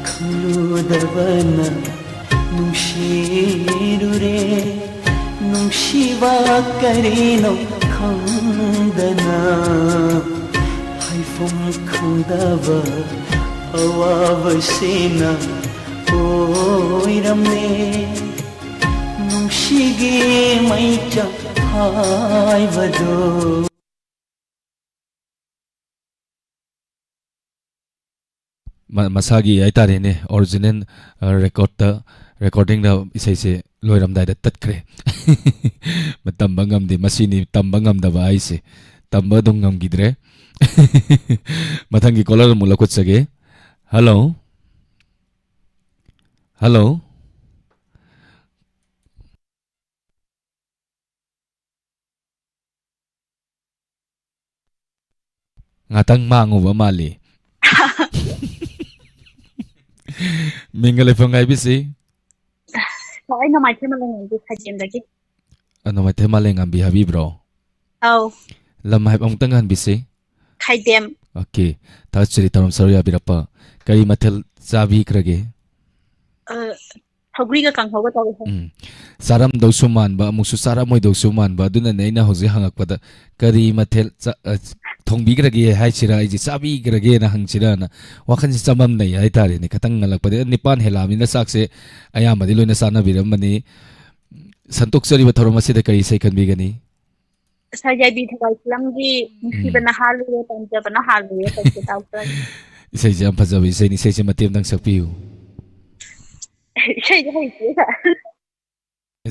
ꯈꯜꯂꯨꯗꯕꯅ ꯅꯨꯡꯁꯤꯔꯨꯔꯦ꯫ ꯅꯨꯡꯁꯤꯕ ꯀꯔꯤꯅꯣ ꯈꯪꯗꯅ, ꯍꯥꯏꯐꯝ ꯈꯪꯗꯕ ꯑꯋꯥꯕꯁꯤꯅ ꯑꯣꯏꯔꯝꯂꯦ꯫ ꯅꯨꯡꯁꯤꯒꯤ ꯃꯩꯆꯥꯛ ꯍꯥꯏꯕꯗꯨ꯫ ꯃ-, ꯃꯁꯥꯒꯤ ꯍꯥꯏꯇꯥꯔꯦꯅꯦ, ꯑꯣꯔꯤꯖꯤꯅꯦꯜ, ꯑ, ꯔꯦꯀꯣꯔꯠꯇ, ꯔꯦꯀꯣꯔꯗꯤꯡꯗ ꯏꯁꯩꯁꯦ ꯂꯣꯏꯔꯝꯗꯥꯏꯗ ꯇꯠꯈ꯭ꯔꯦ꯫ ꯃ-, ꯇꯝꯕ ꯉꯝꯗꯦ, ꯃꯁꯤꯅꯤ ꯇꯝꯕ ꯉꯝꯗꯕ ꯍꯥꯏꯁꯦ꯫ ꯇꯝꯕ ꯑꯗꯨꯝ ꯉꯝꯈꯤꯗ꯭ꯔꯦ꯫ ꯃꯊꯪꯒꯤ ꯀꯣꯂꯔ ꯑꯃꯨꯛ ꯂꯧꯈꯠꯆꯒꯦ꯫ ꯍꯜꯂꯣ? ꯍꯜꯂꯣ? ꯉꯥꯛꯇꯪ ꯃꯥꯡꯉꯨꯕ ꯃꯥꯜꯂꯤ꯫ ꯃꯤꯡꯒ ꯂꯩꯐꯝꯒ ꯍꯥꯏꯕꯤꯁꯤ꯫ ꯑꯩ ꯅꯣꯡꯃꯥꯏꯊꯦꯝ ꯃꯥꯂꯦꯝꯉꯥꯟꯕꯤ ꯈꯥꯏꯗꯦꯝꯗꯒꯤ꯫ ꯑ, ꯅꯣꯡꯃꯥꯏꯊꯦꯝ ꯃꯥꯂꯦꯝꯉꯥꯟꯕꯤ ꯍꯥꯏꯕꯤꯕ꯭ꯔꯣ? ꯑꯧ꯫ ꯂꯝ ꯍꯥꯏꯕ ꯑꯃꯨꯛꯇꯪ ꯍꯟꯕꯤꯁꯤ꯫ ꯈꯥꯏꯗꯦꯝ꯫ ꯑꯣꯀꯦ꯫ ꯊꯥꯒꯠꯆꯔꯤ ꯊꯧꯔꯝ ꯁꯔꯨꯛ ꯌꯥꯕꯤꯔꯛꯄ꯫ ꯀꯔꯤ ꯃꯊꯦꯜ ꯆꯥꯕꯤꯈ꯭ꯔꯒꯦ? ꯑ, ꯁꯧꯒ꯭ꯔꯤꯒ ꯀꯥꯡꯍꯧꯒ ꯇꯧꯋꯦ꯫ ꯎꯝ꯫ ꯆꯥꯔꯝꯗꯧꯁꯨ ꯃꯥꯟꯕ, ꯑꯃꯨꯛꯁꯨ ꯆꯥꯔꯝꯃꯣꯏꯗꯧꯁꯨ ꯃꯥꯟꯕ꯫ ꯑꯗꯨꯅꯅꯦ ꯑꯩꯅ ꯍꯧꯖꯤꯛ ꯍꯪꯉꯛꯄꯗ ꯀꯔꯤ ꯃꯊꯦꯜ ꯆꯥ-, ꯑ, ꯊꯣꯡꯕꯤꯈ꯭ꯔꯒꯦ ꯍꯥꯏꯁꯤꯔꯥ, ꯑꯩꯁꯦ ꯆꯥꯕꯤꯈ꯭ꯔꯒꯦꯅ ꯍꯪꯁꯤꯔꯥꯅ ꯋꯥꯈꯜꯁꯦ ꯆꯃꯝꯅꯩ ꯍꯥꯏꯇꯥꯔꯦꯅꯦ꯫ ꯈꯤꯇꯪ ꯉꯜꯂꯛꯄꯗ, ꯅꯤꯄꯥꯟ ꯍꯦꯜꯂꯛꯑꯕꯅꯤꯅ ꯆꯥꯛꯁꯦ ꯑꯌꯥꯝꯕꯗꯤ ꯂꯣꯏꯅ ꯆꯥꯅꯕꯤꯔꯝꯃꯅꯤ꯫ ꯁꯟꯇꯣꯛꯆꯔꯤꯕ ꯊꯧꯔꯝ ꯑꯁꯤꯗ ꯀꯔꯤ ꯏꯁꯩ ꯈꯟꯕꯤꯒꯅꯤ? ꯁꯥꯔ ꯌꯥꯏꯕꯤ ꯊꯋꯥꯏ ꯐꯤꯂꯝꯒꯤ ꯅꯨꯡꯁꯤꯕꯅ ꯎꯝ꯫ ꯍꯥꯜꯂꯨꯔꯦ, ꯄꯥꯝꯖꯕꯅ ꯍꯥꯜꯂꯨꯔꯦ ꯇꯧꯁꯦ ꯇꯥꯎꯊꯔꯒꯦ꯫ ꯏꯁꯩꯁꯦ ꯌꯥꯝ ꯐꯖꯕ ꯏꯁꯩꯅꯤ꯫ ꯏꯁꯩꯁꯦ ꯃꯇꯦꯛ ꯑꯃꯇꯪ ꯁꯛꯄꯤꯌꯨ꯫ ꯏꯁꯩꯗꯤ ꯍꯩꯇꯦ, ꯁꯥꯔ꯫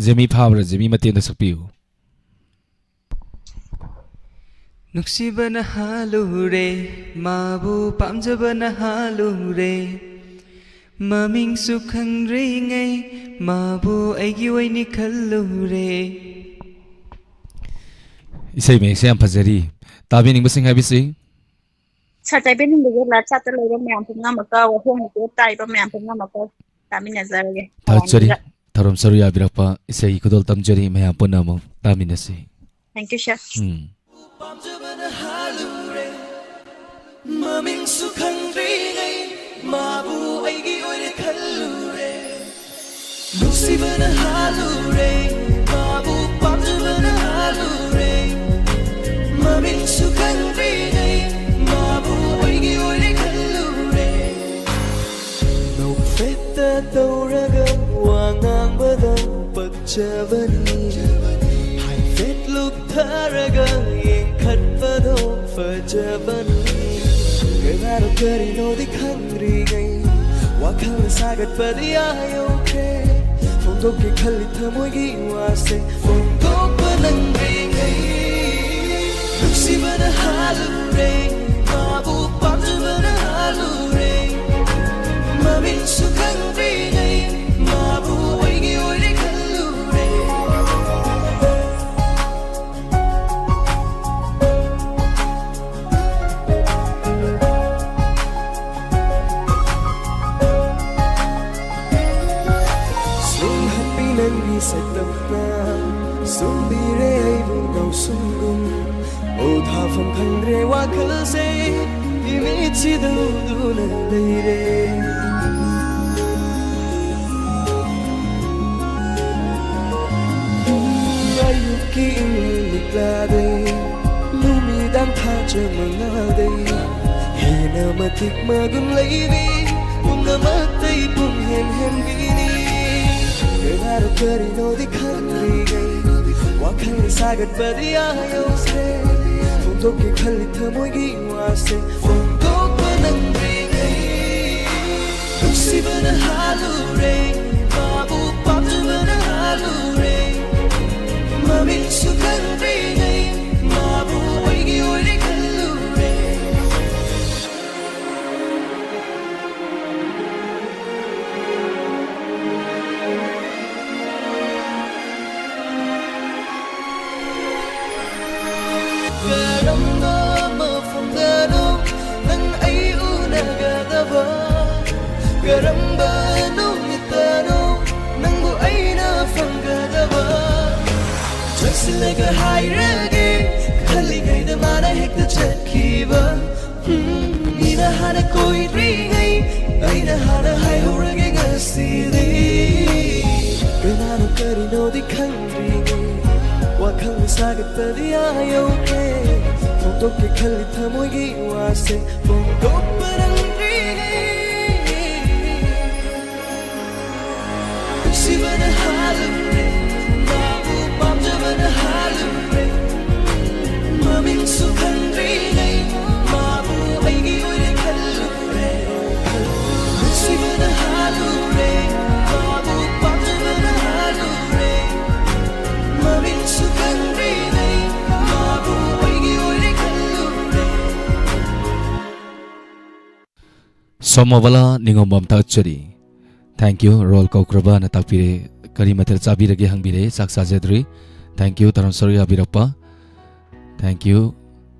ꯖꯦꯃꯤ ꯐꯥꯕ꯭ꯔꯥ? ꯖꯦꯃꯤ ꯃꯇꯦꯛ ꯑꯃꯇ ꯁꯛꯄꯤꯌꯨ꯫ ꯅꯨꯡꯁꯤꯕꯅ ꯍꯥꯜꯂꯨꯔꯦ, ꯃꯥꯕꯨ ꯄꯥꯝꯖꯕꯅ ꯍꯥꯜꯂꯨꯔꯦ꯫ ꯃꯃꯤꯡꯁꯨ ꯈꯪꯗ꯭ꯔꯤꯉꯩ ꯃꯥꯕꯨ ꯑꯩꯒꯤ ꯑꯣꯏꯅꯤ ꯈꯜꯂꯨꯔꯦ꯫ ꯏꯁꯩ ꯃꯌꯦꯛꯁꯦ ꯌꯥꯝ ꯐꯖꯔꯤ꯫ ꯇꯥꯕꯤꯅꯤꯡꯕꯁꯤꯡ ꯍꯥꯏꯕꯤꯁꯤ꯫ ꯁꯥꯔ ꯆꯥꯏꯕꯦꯟ ꯍꯤꯡꯕꯒꯤ ꯂꯥꯏꯐ ꯆꯥꯠꯇ ꯂꯩꯕ ꯃꯌꯥꯝ ꯄꯨꯝꯅꯃꯛꯀ, ꯋꯥꯍꯣꯡ ꯇꯥꯔꯤꯕ ꯃꯌꯥꯝ ꯄꯨꯝꯅꯃꯛꯀ ꯇꯥꯃꯤꯟꯅꯖꯔꯒꯦ꯫ ꯊꯥꯒꯠꯆꯔꯤ꯫ ꯊꯧꯔꯝ ꯁꯔꯨꯛ ꯌꯥꯕꯤꯔꯛꯄ ꯏꯁꯩꯒꯤ ꯈꯨꯗꯣꯜ ꯇꯝꯖꯔꯤ꯫ ꯃꯌꯥꯝ ꯄꯨꯟꯅ ꯑꯃꯨꯛ ꯇꯥꯃꯤꯟꯅꯁꯤ꯫ Thank you, sir꯫ ꯎꯝ꯫ ꯄꯥꯝꯖꯕꯅ ꯍꯥꯜꯂꯨꯔꯦ, ꯃꯃꯤꯡꯁꯨ ꯈꯪꯗ꯭ꯔꯤꯉꯩ ꯃꯥꯕꯨ ꯑꯩꯒꯤ ꯑꯣꯏꯔꯦ ꯈꯜꯂꯨꯔꯦ꯫ ꯅꯨꯡꯁꯤꯕꯅ ꯍꯥꯜꯂꯨꯔꯦ, ꯃꯥꯕꯨ ꯄꯥꯝꯖꯕꯅ ꯍꯥꯜꯂꯨꯔꯦ꯫ ꯃꯃꯤꯡꯁꯨ ꯈꯪꯗ꯭ꯔꯤꯉꯩ ꯃꯥꯕꯨ ꯑꯩꯒꯤ ꯑꯣꯏꯔꯦ ꯈꯜꯂꯨꯔꯦ꯫ ꯅꯣꯛꯐꯦꯠꯇ ꯇꯧꯔꯒ ꯋꯥ ꯉꯥꯡꯕꯗ ꯄꯛꯆꯕꯅꯤ꯫ ꯍꯥꯏꯐꯦꯠ ꯂꯨꯞꯊꯔꯒ ꯌꯦꯡꯈꯠꯄꯗꯣ ꯐꯖꯕꯅꯤ꯫ ꯀꯅꯥꯅꯣ ꯀꯔꯤꯅꯣꯗꯤ ꯈꯪꯗ꯭ꯔꯤꯉꯩ ꯋꯥꯈꯜꯅ ꯁꯥꯒꯠꯄꯗꯤ ꯑꯥ ꯌꯧꯈ꯭ꯔꯦ꯫ ꯐꯣꯡꯗꯣꯛꯀꯦ ꯈꯜꯂꯤ ꯊꯃꯣꯏꯒꯤ ꯋꯥꯁꯦ ꯐꯣꯡꯗꯣꯛꯄ ꯅꯪꯗ꯭ꯔꯤꯉꯩ꯫ ꯅꯨꯡꯁꯤꯕꯅ ꯍꯥꯜꯂꯨꯔꯦ, ꯃꯥꯕꯨ ꯄꯥꯝꯖꯕꯅ ꯍꯥꯜꯂꯨꯔꯦ꯫ ꯃꯃꯤꯡꯁꯨ ꯈꯪꯗ꯭ꯔꯤꯉꯩ ꯃꯥꯕꯨ ꯑꯩꯒꯤ ꯑꯣꯏꯔꯦ ꯈꯜꯂꯨꯔꯦ꯫ ꯅꯪꯒꯤ ꯁꯛꯇꯝꯅ ꯁꯨꯝꯕꯤꯔꯦ ꯑꯩꯕꯨ ꯉꯥꯎꯁꯨꯝꯒꯨꯝ꯫ ꯑꯣ, ꯊꯥꯐꯝ ꯈꯪꯗ꯭ꯔꯦ ꯋꯥꯈꯜꯁꯦ, ꯏꯃꯤꯠꯁꯤꯗ ꯎꯗꯨꯅ ꯂꯩꯔꯦ꯫ ꯑꯌꯨꯛꯀꯤ ꯏꯪꯂꯤꯛꯂꯥꯗꯩ ꯅꯨꯃꯤꯗꯥꯡ ꯊꯥꯖ ꯃꯉꯥꯜꯗꯩ ꯍꯦꯟꯅ ꯃꯇꯤꯛ ꯃꯒꯨꯟ ꯂꯩꯕꯤ ꯄꯨꯝꯅꯃꯛꯇꯩ ꯄꯨꯝꯍꯦꯟ ꯍꯦꯟꯕꯤꯅꯤ꯫ ꯀꯅꯥꯅꯣ ꯀꯔꯤꯅꯣꯗꯤ ꯈꯪꯗ꯭ꯔꯤꯉꯩ ꯋꯥꯈꯜꯅ ꯁꯥꯒꯠꯄꯗꯤ ꯑꯥ ꯌꯧꯁꯦ꯫ ꯐꯣꯡꯗꯣꯛꯀꯦ ꯈꯜꯂꯤ ꯊꯃꯣꯏꯒꯤ ꯋꯥꯁꯦ ꯐꯣꯡꯗꯣꯛꯄ ꯅꯪꯗ꯭ꯔꯤꯉꯩ꯫ ꯅꯨꯡꯁꯤꯕꯅ ꯍꯥꯜꯂꯨꯔꯦ, ꯃꯥꯕꯨ ꯄꯥꯝꯖꯕꯅ ꯍꯥꯜꯂꯨꯔꯦ꯫ ꯃꯃꯤꯡꯁꯨ ꯈꯪꯗ꯭ꯔꯤꯉꯩ ꯃꯥꯕꯨ ꯑꯩꯒꯤ ꯑꯣꯏꯔꯦ ꯈꯜꯂꯨꯔꯦ꯫ ꯀꯔꯝꯕ ꯃꯐꯝꯗꯅꯣ ꯅꯪ ꯑꯩ ꯎꯅꯒꯗꯕ? ꯀꯔꯝꯕ ꯅꯨꯃꯤꯠꯇꯅꯣ ꯅꯪꯕꯨ ꯑꯩꯅ ꯐꯪꯒꯗꯕ? ꯆꯪꯁꯤꯜꯂꯒ ꯍꯥꯏꯔꯒꯦ ꯈꯜꯂꯤꯉꯩꯗ ꯃꯥꯅ ꯍꯦꯛꯇ ꯆꯠꯈꯤꯕ꯫ ꯎꯝ, ꯃꯤꯅ ꯍꯥꯟꯅ ꯀꯣꯏꯗ꯭ꯔꯤꯉꯩ ꯑꯩꯅ ꯍꯥꯟꯅ ꯍꯥꯏꯍꯧꯔꯒꯦ ꯉꯁꯤꯗꯤ꯫ ꯀꯅꯥꯅꯣ ꯀꯔꯤꯅꯣꯗꯤ ꯈꯪꯗ꯭ꯔꯤꯉꯩ ꯋꯥꯈꯜ ꯁꯥꯒꯠꯄꯗꯤ ꯑꯥ ꯌꯧꯈ꯭ꯔꯦ꯫ ꯐꯣꯡꯗꯣꯛꯀꯦ ꯈꯜꯂꯤ ꯊꯃꯣꯏꯒꯤ ꯋꯥꯁꯦ ꯐꯣꯡꯗꯣꯛꯄ ꯅꯪꯗ꯭ꯔꯤꯉꯩ꯫ ꯅꯨꯡꯁꯤꯕꯅ ꯍꯥꯜꯂꯨꯔꯦ, ꯃꯥꯕꯨ ꯄꯥꯝꯖꯕꯅ ꯍꯥꯜꯂꯨꯔꯦ꯫ ꯃꯃꯤꯡꯁꯨ ꯈꯪꯗ꯭ꯔꯤꯉꯩ ꯃꯥꯕꯨ ꯑꯩꯒꯤ ꯑꯣꯏꯔꯦ ꯈꯜꯂꯨꯔꯦ꯫ ꯅꯨꯡꯁꯤꯕꯅ ꯍꯥꯜꯂꯨꯔꯦ, ꯃꯥꯕꯨ ꯄꯥꯝꯖꯕꯅ ꯍꯥꯜꯂꯨꯔꯦ꯫ ꯃꯃꯤꯡꯁꯨ ꯈꯪꯗ꯭ꯔꯤꯉꯩ ꯃꯥꯕꯨ ꯑꯩꯒꯤ ꯑꯣꯏꯔꯦ ꯈꯜꯂꯨꯔꯦ꯫ ꯁꯣꯃꯣꯕꯂꯥ ꯅꯤꯉꯣꯝꯕꯝ ꯊꯥꯒꯠꯆꯔꯤ꯫ Thank you꯫ ꯔꯣꯜ ꯀꯧꯈ꯭ꯔꯕꯅ ꯇꯥꯛꯄꯤꯔꯦ꯫ ꯀꯔꯤ ꯃꯊꯦꯜ ꯆꯥꯕꯤꯔꯒꯦ ꯍꯪꯕꯤꯔꯦ꯫ ꯆꯥꯛ ꯆꯥꯖꯗ꯭ꯔꯤ꯫ Thank you꯫ ꯊꯧꯔꯝ ꯁꯔꯨꯛ ꯌꯥꯕꯤꯔꯛꯄ꯫ Thank you꯫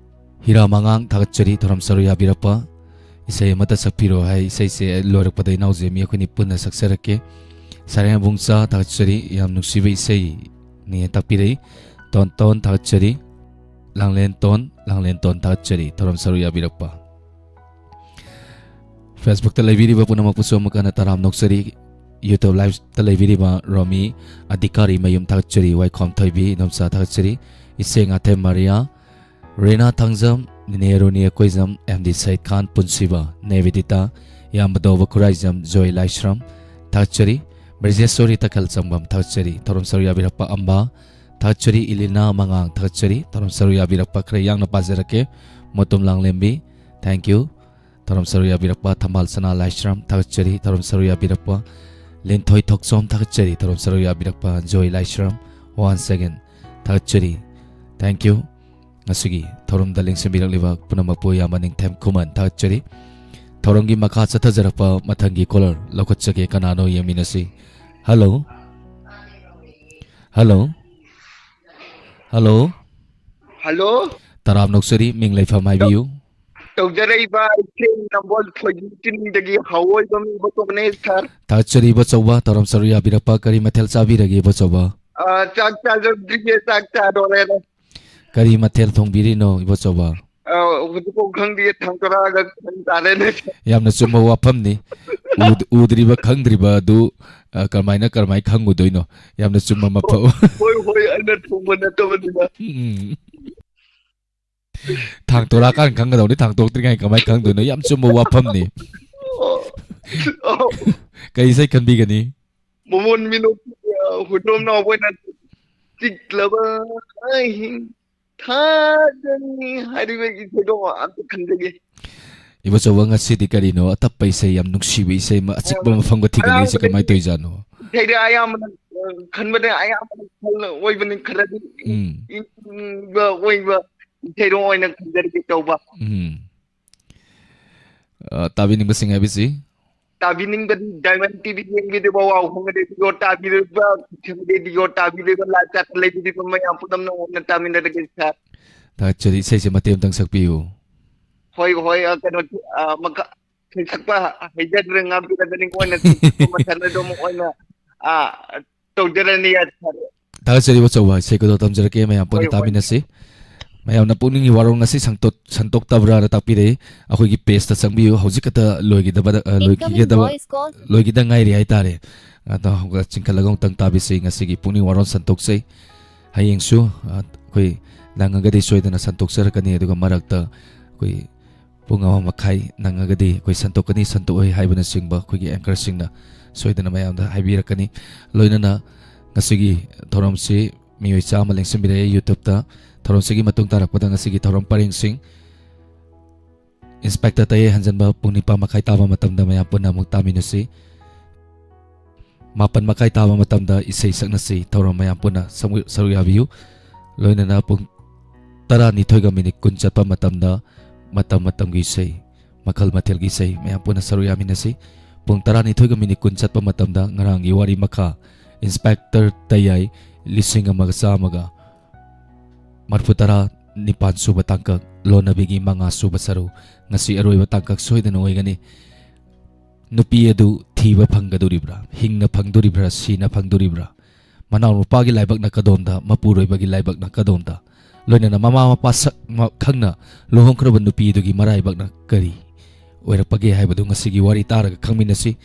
ꯍꯤꯔꯥ ꯃꯉꯥꯡ ꯊꯥꯒꯠꯆꯔꯤ꯫ ꯊꯧꯔꯝ ꯁꯔꯨꯛ ꯌꯥꯕꯤꯔꯛꯄ꯫ ꯏꯁꯩ ꯑꯃꯠꯇ ꯁꯛꯄꯤꯔꯣ ꯍꯥꯏ꯫ ꯏꯁꯩꯁꯦ ꯂꯣꯏꯔꯛꯄꯗ ꯏꯅꯥꯎꯖꯦꯃꯤ ꯑꯩꯈꯣꯏꯅꯤ ꯄꯨꯟꯅ ꯁꯛꯆꯔꯛꯀꯦ꯫ ꯁꯥꯔꯦꯡ ꯏꯕꯨꯡꯆꯥ, ꯊꯥꯒꯠꯆꯔꯤ꯫ ꯌꯥꯝ ꯅꯨꯡꯁꯤꯕ ꯏꯁꯩꯅꯤ ꯇꯥꯛꯄꯤꯔꯛꯏ꯫ ꯇꯣꯟ ꯇꯣꯟ, ꯊꯥꯒꯠꯆꯔꯤ꯫ ꯂꯥꯡꯂꯦꯟ ꯇꯣꯟ, ꯂꯥꯡꯂꯦꯟ ꯇꯣꯟ, ꯊꯥꯒꯠꯆꯔꯤ꯫ ꯊꯧꯔꯝ ꯁꯔꯨꯛ ꯌꯥꯕꯤꯔꯛꯄ꯫ Facebook-ꯇ ꯂꯩꯕꯤꯔꯤꯕ ꯄꯨꯝꯅꯃꯛꯄꯨꯁꯨ ꯑꯃꯨꯛ ꯍꯟꯅ ꯇꯔꯥꯝꯅ ꯑꯣꯛꯆꯔꯤ꯫ YouTube Live-ꯇ ꯂꯩꯕꯤꯔꯤꯕ ꯔꯣꯃꯤ ꯑꯙꯤꯀꯥꯔꯤ ꯃꯌꯨꯝ, ꯊꯥꯒꯠꯆꯔꯤ꯫ ꯋꯥꯏꯈꯣꯝ ꯊꯣꯏꯕꯤ ꯏꯅꯣꯝꯆꯥ, ꯊꯥꯒꯠꯆꯔꯤ꯫ ꯏꯆꯦ ꯉꯥꯊꯦꯝ ꯃꯥꯔꯤꯌꯥ, ꯔꯦꯅꯥ ꯊꯥꯡꯖꯝ, ꯅꯤꯅꯦ ꯔꯨꯅꯤ ꯑꯩꯈꯣꯏꯖꯝ, ꯑꯦꯝ ꯗꯤ ꯁꯩꯗ ꯈꯥꯟ ꯄꯨꯟꯁꯤꯕ, ꯅꯦꯕꯤꯗꯤꯇꯥ, ꯏꯌꯥꯝꯕ ꯗꯧꯕ ꯈꯨꯔꯥꯏꯖꯝ, ꯖꯣꯏ ꯂꯥꯏꯁ꯭ꯔꯝ, ꯊꯥꯒꯠꯆꯔꯤ꯫ ꯕ꯭ꯔꯖꯦꯁꯣꯔꯤ ꯇꯈꯦꯜ ꯆꯪꯕꯝ, ꯊꯥꯒꯠꯆꯔꯤ꯫ ꯊꯧꯔꯝ ꯁꯔꯨꯛ ꯌꯥꯕꯤꯔꯛꯄ ꯑꯝꯕ, ꯊꯥꯒꯠꯆꯔꯤ꯫ ꯏꯂꯤꯅꯥ ꯃꯉꯥꯡ, ꯊꯥꯒꯠꯆꯔꯤ꯫ ꯊꯧꯔꯝ ꯁꯔꯨꯛ ꯌꯥꯕꯤꯔꯛꯄ ꯈꯔ ꯌꯥꯡꯅ ꯄꯥꯖꯔꯛꯀꯦ꯫ ꯃꯣꯇꯨꯝ ꯂꯥꯡꯂꯦꯝꯕꯤ, thank you꯫ ꯊꯧꯔꯝ ꯁꯔꯨꯛ ꯌꯥꯕꯤꯔꯛꯄ ꯊꯝꯕꯥꯜ ꯁꯅꯥ ꯂꯥꯏꯁ꯭ꯔꯝ, ꯊꯥꯒꯠꯆꯔꯤ꯫ ꯊꯧꯔꯝ ꯁꯔꯨꯛ ꯌꯥꯕꯤꯔꯛꯄ ꯂꯤꯟꯊꯣꯏ ꯊꯣꯛꯆꯣꯝ, ꯊꯥꯒꯠꯆꯔꯤ꯫ ꯊꯧꯔꯝ ꯁꯔꯨꯛ ꯌꯥꯕꯤꯔꯛꯄ ꯖꯣꯏ ꯂꯥꯏꯁ꯭ꯔꯝ, once again, ꯊꯥꯒꯠꯆꯔꯤ꯫ Thank you꯫ ꯉꯁꯤꯒꯤ ꯊꯧꯔꯝꯗ ꯂꯦꯡꯁꯤꯟꯕꯤꯔꯛꯂꯤꯕ ꯄꯨꯝꯅꯃꯛꯄꯨ ꯌꯥꯝꯅ ꯅꯤꯡꯊꯦꯝ ꯈꯨꯃꯟ ꯊꯥꯒꯠꯆꯔꯤ꯫ ꯊꯧꯔꯝꯒꯤ ꯃꯈꯥ ꯆꯠꯊꯖꯔꯛꯄ ꯃꯊꯪꯒꯤ caller ꯂꯧꯈꯠꯆꯒꯦ꯫ ꯀꯅꯥꯅꯣ ꯌꯦꯡꯃꯤꯟꯅꯁꯤ꯫ Hello? Hello? Hello? Hello? ꯇꯔꯥꯝꯅ ꯑꯣꯛꯆꯔꯤ, ꯃꯤꯡ ꯂꯩꯐꯝ ꯍꯥꯏꯕꯤꯌꯨ꯫ ꯇꯧꯖꯔꯛꯏꯕ ꯏꯆꯦ ꯅꯝꯕꯣꯜ ꯊꯣꯏꯕꯤ ꯆꯤꯡꯗꯒꯤ ꯍꯧꯑꯣꯏꯕꯝ ꯏꯕꯣꯇꯣꯟꯅꯦ, ꯁꯥꯔ꯫ ꯊꯥꯒꯠꯆꯔꯤ ꯏꯕꯣꯆꯧꯕ, ꯊꯧꯔꯝ ꯁꯔꯨꯛ ꯌꯥꯕꯤꯔꯛꯄ꯫ ꯀꯔꯤ ꯃꯊꯦꯜ ꯆꯥꯕꯤꯔꯒꯦ ꯏꯕꯣꯆꯧꯕ? ꯑ, ꯆꯥꯛ ꯆꯥꯖꯗ꯭ꯔꯤꯌꯦ, ꯆꯥꯛ ꯆꯥꯗꯣꯔꯦꯅꯦ꯫ ꯀꯔꯤ ꯃꯊꯦꯜ ꯊꯣꯡꯕꯤꯔꯤꯅꯣ ꯏꯕꯣꯆꯧꯕ? ꯑ, ꯍꯧꯖꯤꯛꯐꯥꯎ ꯈꯪꯗꯤꯌꯦ, ꯊꯥꯡ ꯇꯔꯥꯒ ꯈꯟ ꯇꯥꯔꯦꯅꯦ꯫ ꯌꯥꯝꯅ ꯆꯨꯝꯕ ꯋꯥꯐꯝꯅꯤ꯫ ꯎꯗ-, ꯎꯗ꯭ꯔꯤꯕ ꯈꯪꯗ꯭ꯔꯤꯕ ꯑꯗꯨ, ꯑ, ꯀꯔꯝꯍꯥꯏꯅ, ꯀꯔꯝꯍꯥꯏꯅ ꯈꯪꯉꯨꯗꯣꯏꯅꯣ? ꯌꯥꯝꯅ ꯆꯨꯝꯕ ꯃꯐꯝ꯫ ꯍꯣꯏ, ꯍꯣꯏ, ꯑꯩꯅ ꯊꯣꯡꯕ ꯅꯠꯇꯕꯅꯤꯅ꯫ ꯎꯝ꯫ ꯊꯥꯡ ꯇꯣꯔꯛꯑꯀꯥꯟꯗ ꯈꯪꯒꯗꯧꯅꯤ, ꯊꯥꯡ ꯇꯣꯔꯛꯇ꯭ꯔꯤꯉꯩ ꯀꯃꯥꯏꯅ ꯈꯪꯗꯣꯏꯅꯣ? ꯌꯥꯝ ꯆꯨꯝꯕ ꯋꯥꯐꯝꯅꯤ꯫ ꯑꯣ, ꯑꯣ꯫ ꯀꯩ ꯏꯁꯩ ꯈꯟꯕꯤꯒꯅꯤ? ꯃꯣꯃꯣꯟ ꯃꯤꯅꯣꯛꯀꯤ, ꯑ, ꯍꯨꯏꯗ꯭ꯔꯣꯝ ꯅꯥꯎꯕ ꯑꯣꯏꯅ ꯆꯤꯛꯂꯕ ꯑꯍꯤꯡ ꯊꯥꯖꯅꯤ ꯍꯥꯏꯔꯤꯕ ꯏꯁꯩꯗꯣ ꯑꯝꯇ ꯈꯟꯖꯒꯦ꯫ ꯏꯕꯣꯆꯧꯕ, ꯉꯁꯤꯗꯤ ꯀꯔꯤꯅꯣ ꯑꯇꯞꯄ ꯏꯁꯩ, ꯌꯥꯝ ꯅꯨꯡꯁꯤꯕ ꯏꯁꯩ ꯑꯃ ꯑꯆꯤꯛꯄ ꯑ, ꯃꯐꯝꯒ ꯊꯤꯒꯠꯂꯛꯏꯁꯦ? ꯀꯃꯥꯏꯅ ꯑꯉꯥꯡꯕꯗꯒꯤ ꯇꯧꯔꯤꯖꯥꯠꯅꯣ? ꯏꯁꯩꯗ ꯑꯌꯥꯝꯕꯅ, ꯑ, ꯈꯟꯕꯗ ꯑꯌꯥꯝꯕꯅ ꯈꯜ ꯑꯣꯏꯕꯅꯤ, ꯈꯔꯗꯤ ꯎꯝ꯫ ꯏꯪꯕ ꯑꯣꯏꯕ ꯏꯁꯩꯗꯣ ꯑꯣꯏꯅ ꯈꯟꯖꯔꯒꯦ ꯇꯧꯕ꯫ ꯎꯝ꯫ ꯑ, ꯇꯥꯕꯤꯅꯤꯡꯕꯁꯤꯡ ꯍꯥꯏꯕꯁꯤ? ꯇꯥꯕꯤꯅꯤꯡꯕꯗꯤ Diamond ꯇꯤ ꯚꯤ ꯌꯦꯡꯕꯤꯔꯤꯕ, ꯋꯥꯎ ꯈꯣꯡꯒꯗꯦ ꯔꯦꯗꯤꯑꯣ ꯇꯥꯕꯤꯔꯤꯕ, ꯈꯨꯠꯁꯦꯝꯒꯤ ꯔꯦꯗꯤꯑꯣ ꯇꯥꯕꯤꯔꯤꯕ, live chat ꯂꯩꯕꯤꯔꯤꯕ ꯃꯌꯥꯝ ꯄꯨꯝꯅꯃꯛ ꯑꯣꯏꯅ ꯇꯥꯃꯤꯟꯅꯔꯒꯦ, ꯁꯥꯔ꯫ ꯊꯥꯒꯠꯆꯔꯤ꯫ ꯏꯁꯩꯁꯦ ꯃꯇꯦꯛ ꯑꯃꯇꯪ ꯁꯛꯄꯤꯌꯨ꯫ ꯍꯣꯏ, ꯍꯣꯏ, ꯑ, ꯀꯩꯅꯣ, ꯑ, ꯃꯈꯥ-, ꯁꯩꯁꯛꯄ ꯍꯩꯖꯗ꯭ꯔꯦ, ꯉꯥꯛꯄꯤꯔꯕꯅꯤ, ꯑꯣꯏꯅ ꯁꯩꯁꯛꯄ ꯃꯊꯦꯜ ꯑꯗꯨꯝ ꯑꯣꯏꯅ ꯑꯥ, ꯇꯧꯖꯔꯅꯤ, ꯌꯥꯔꯦ, ꯐꯔꯦ꯫ ꯊꯥꯒꯠꯆꯔꯤ ꯑꯆꯧꯕ, ꯏꯁꯩ ꯈꯨꯗꯣꯜ ꯇꯝꯖꯔꯛꯀꯦ, ꯃꯌꯥꯝ ꯄꯨꯟꯅ ꯍꯣꯏ, ꯍꯣꯏ꯫ ꯇꯥꯃꯤꯟꯅꯁꯤ꯫ ꯃꯌꯥꯝꯅ ꯄꯨꯛꯅꯤꯡꯒꯤ ꯋꯥꯔꯣꯜ ꯉꯁꯤ ꯁꯟꯇꯣꯛ-, ꯁꯟꯇꯣꯛꯇꯕ꯭ꯔꯥꯅ ꯇꯥꯛꯄꯤꯔꯛꯏ꯫ ꯑꯩꯈꯣꯏꯒꯤ ꯄꯦꯖꯇ ꯆꯪꯕꯤꯌꯨ꯫ ꯍꯧꯖꯤꯛ ꯈꯛꯇ ꯂꯣꯏꯈꯤꯗꯕꯗ, ꯑ, Incoming ꯂꯣꯏꯈꯤꯒꯗꯕ, voice call. ꯂꯣꯏꯈꯤꯗ ꯉꯥꯏꯔꯤ ꯍꯥꯏꯇꯥꯔꯦ꯫ ꯑꯗꯣ ꯍꯧꯒꯠ-, ꯆꯤꯡꯈꯠꯂꯒ ꯑꯃꯨꯛꯇꯪ ꯇꯥꯕꯤꯁꯤ꯫ ꯉꯁꯤꯒꯤ ꯄꯨꯛꯅꯤꯡ ꯋꯥꯔꯣꯜ ꯁꯟꯇꯣꯛꯆꯩ꯫ ꯍꯌꯦꯡꯁꯨ, ꯑ, ꯑꯩꯈꯣꯏ ꯅꯪꯉꯒꯗꯤ ꯁꯣꯏꯗꯅ ꯁꯟꯇꯣꯛꯆꯔꯛꯀꯅꯤ꯫ ꯑꯗꯨꯒ ꯃꯔꯛꯇ ꯑꯩꯈꯣꯏ ꯄꯨꯡ ꯑꯃ ꯃꯈꯥꯏ ꯅꯪꯉꯒꯗꯤ ꯑꯩꯈꯣꯏ ꯁꯟꯇꯣꯛꯀꯅꯤ, ꯁꯟꯇꯣꯛꯑꯣꯏ ꯍꯥꯏꯕꯅꯆꯤꯡꯕ ꯑꯩꯈꯣꯏꯒꯤ anchorꯁꯤꯡꯅ ꯁꯣꯏꯗꯅ ꯃꯌꯥꯝꯗ ꯍꯥꯏꯕꯤꯔꯛꯀꯅꯤ꯫ ꯂꯣꯏꯅꯅ ꯉꯁꯤꯒꯤ ꯊꯧꯔꯝꯁꯤ ꯃꯤꯑꯣꯏ ꯆꯥꯝꯃ ꯂꯦꯡꯁꯤꯟꯕꯤꯔꯛꯑꯦ YouTubeꯇ꯫ ꯊꯧꯔꯝꯁꯤꯒꯤ ꯃꯇꯨꯡ ꯇꯥꯔꯛꯄꯗ ꯉꯁꯤꯒꯤ ꯊꯧꯔꯝ ꯄꯔꯦꯡꯁꯤꯡ: ꯏꯟꯁꯄꯦꯛꯇꯔ ꯇꯌꯦꯜ ꯍꯟꯖꯟꯕ ꯄꯨꯡ ꯅꯤꯄꯥꯟ ꯃꯈꯥꯏ ꯇꯥꯕ ꯃꯇꯝꯗ ꯃꯌꯥꯝ ꯄꯨꯟꯅ ꯑꯃꯨꯛ ꯇꯥꯃꯤꯟꯅꯁꯤ꯫ ꯃꯥꯄꯟ ꯃꯈꯥꯏ ꯇꯥꯕ ꯃꯇꯝꯗ ꯏꯁꯩ ꯁꯛꯅꯁꯤ꯫ ꯊꯧꯔꯝ ꯃꯌꯥꯝ ꯄꯨꯟꯅ ꯁꯃꯨ-, ꯁꯔꯨꯛ ꯌꯥꯕꯤꯌꯨ꯫ ꯂꯣꯏꯅꯅ ꯄꯨꯡ ꯇꯔꯥꯅꯤꯊꯣꯏꯒ ꯃꯤꯅꯤꯠ ꯀꯨꯟ ꯆꯠꯄ ꯃꯇꯝꯗ ꯃꯇꯝ ꯃꯇꯝꯒꯤ ꯏꯁꯩ, ꯃꯈꯜ ꯃꯊꯦꯜꯒꯤ ꯏꯁꯩ ꯃꯌꯥꯝ ꯄꯨꯟꯅ ꯁꯔꯨꯛ ꯌꯥꯃꯤꯟꯅꯁꯤ꯫ ꯄꯨꯡ ꯇꯔꯥꯅꯤꯊꯣꯏꯒ ꯃꯤꯅꯤꯠ ꯀꯨꯟ ꯆꯠꯄ ꯃꯇꯝꯗ ꯉꯔꯥꯡꯒꯤ ꯋꯥꯔꯤ ꯃꯈꯥ, ꯏꯟꯁꯄꯦꯛꯇꯔ ꯇꯌꯥꯏ ꯂꯤꯁꯤꯡ ꯑꯃꯒ ꯆꯥꯝꯃꯒ ꯃꯔꯤꯐꯨ ꯇꯔꯥ ꯅꯤꯄꯥꯟ ꯁꯨꯕ ꯇꯥꯡꯀꯛ, ꯂꯣꯟꯅꯕꯤꯒꯤ ꯃꯉꯥ ꯁꯨꯕ ꯁꯔꯨꯛ, ꯉꯁꯤ ꯑꯔꯣꯏꯕ ꯇꯥꯡꯀꯛ ꯁꯣꯏꯗꯅ ꯑꯣꯏꯒꯅꯤ꯫ ꯅꯨꯄꯤ ꯑꯗꯨ ꯊꯤꯕ ꯐꯪꯒꯗꯧꯔꯤꯕ꯭ꯔꯥ? ꯍꯤꯡꯅ ꯐꯪꯗꯣꯔꯤꯕ꯭ꯔꯥ? ꯁꯤꯅ ꯐꯪꯗꯣꯔꯤꯕ꯭ꯔꯥ? ꯃꯅꯥꯎꯅꯨꯄꯥꯒꯤ ꯂꯥꯏꯕꯛꯅ ꯀꯗꯣꯝꯗ, ꯃꯄꯨꯔꯣꯏꯕꯒꯤ ꯂꯥꯏꯕꯛꯅ ꯀꯗꯣꯝꯗ? ꯂꯣꯏꯅꯅ ꯃꯃꯥ ꯃꯄꯥ ꯁꯛ ꯃ-, ꯈꯪꯅ ꯂꯨꯍꯣꯡꯈ꯭ꯔꯕ ꯅꯨꯄꯤ ꯑꯗꯨꯒꯤ ꯃꯔꯥꯏꯕꯛꯅ ꯀꯔꯤ ꯑꯣꯏꯔꯛꯄꯒꯦ ꯍꯥꯏꯕꯗꯨ ꯉꯁꯤꯒꯤ ꯋꯥꯔꯤ ꯇꯥꯔꯒ ꯈꯪꯃꯤꯟꯅꯁꯤ꯫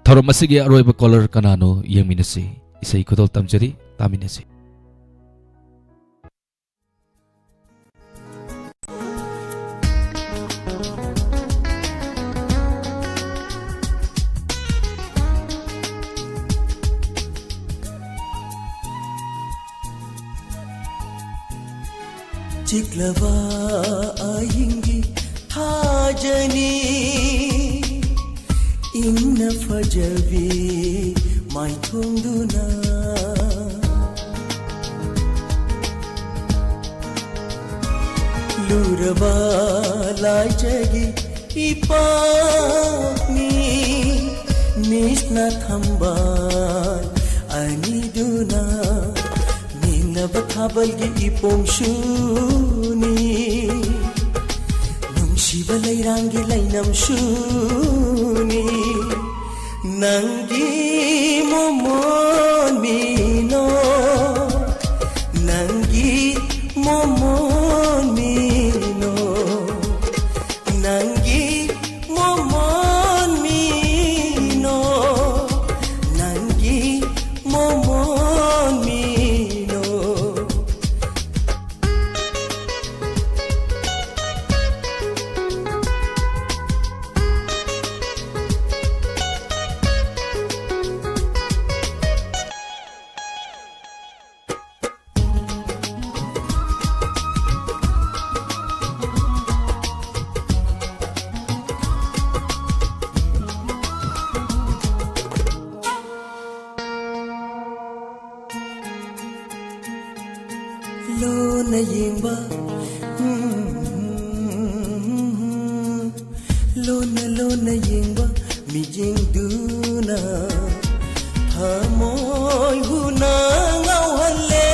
ꯊꯧꯔꯝ ꯑꯁꯤꯒꯤ ꯑꯔꯣꯏꯕ caller ꯀꯅꯥꯅꯣ ꯌꯦꯡꯃꯤꯟꯅꯁꯤ꯫ ꯏꯁꯩ ꯈꯨꯗꯣꯜ ꯇꯝꯖꯔꯤ, ꯇꯥꯃꯤꯟꯅꯁꯤ꯫ ꯆꯤꯛꯂꯕ ꯑꯍꯤꯡꯒꯤ ꯊꯥꯖꯅꯤ, ꯏꯪꯅ ꯐꯖꯕꯤ ꯃꯥꯏꯊꯣꯡꯗꯨꯅ꯫ ꯂꯨꯔꯕ ꯂꯥꯏꯖꯒꯤ ꯏꯄꯥꯛꯅꯤ, ꯅꯤꯁꯅ ꯊꯝꯕꯥꯜ ꯑꯅꯤꯗꯨꯅ꯫ ꯃꯦꯡꯂꯕ ꯊꯥꯕꯜꯒꯤ ꯏꯄꯣꯝꯁꯨꯅꯤ, ꯅꯨꯡꯁꯤꯕ ꯂꯩꯔꯥꯡꯒꯤ ꯂꯩꯅꯝꯁꯨꯅꯤ꯫ ꯅꯪꯒꯤ ꯃꯣꯃꯣꯟ ꯃꯤꯅꯣ, ꯅꯪꯒꯤ ꯃꯣꯃꯣꯟ ꯃꯤꯅꯣ, ꯅꯪꯒꯤ ꯃꯣꯃꯣꯟ ꯃꯤꯅꯣ, ꯅꯪꯒꯤ ꯃꯣꯃꯣꯟ ꯃꯤꯅꯣ꯫ ꯂꯣꯟꯅ ꯌꯦꯡꯕ, ꯎꯝ, ꯂꯣꯟꯅ ꯂꯣꯟꯅ ꯌꯦꯡꯕ ꯃꯤꯠꯌꯦꯡꯗꯨꯅ ꯊꯃꯣꯏ ꯍꯨꯅ ꯉꯥꯎꯍꯜꯂꯦ꯫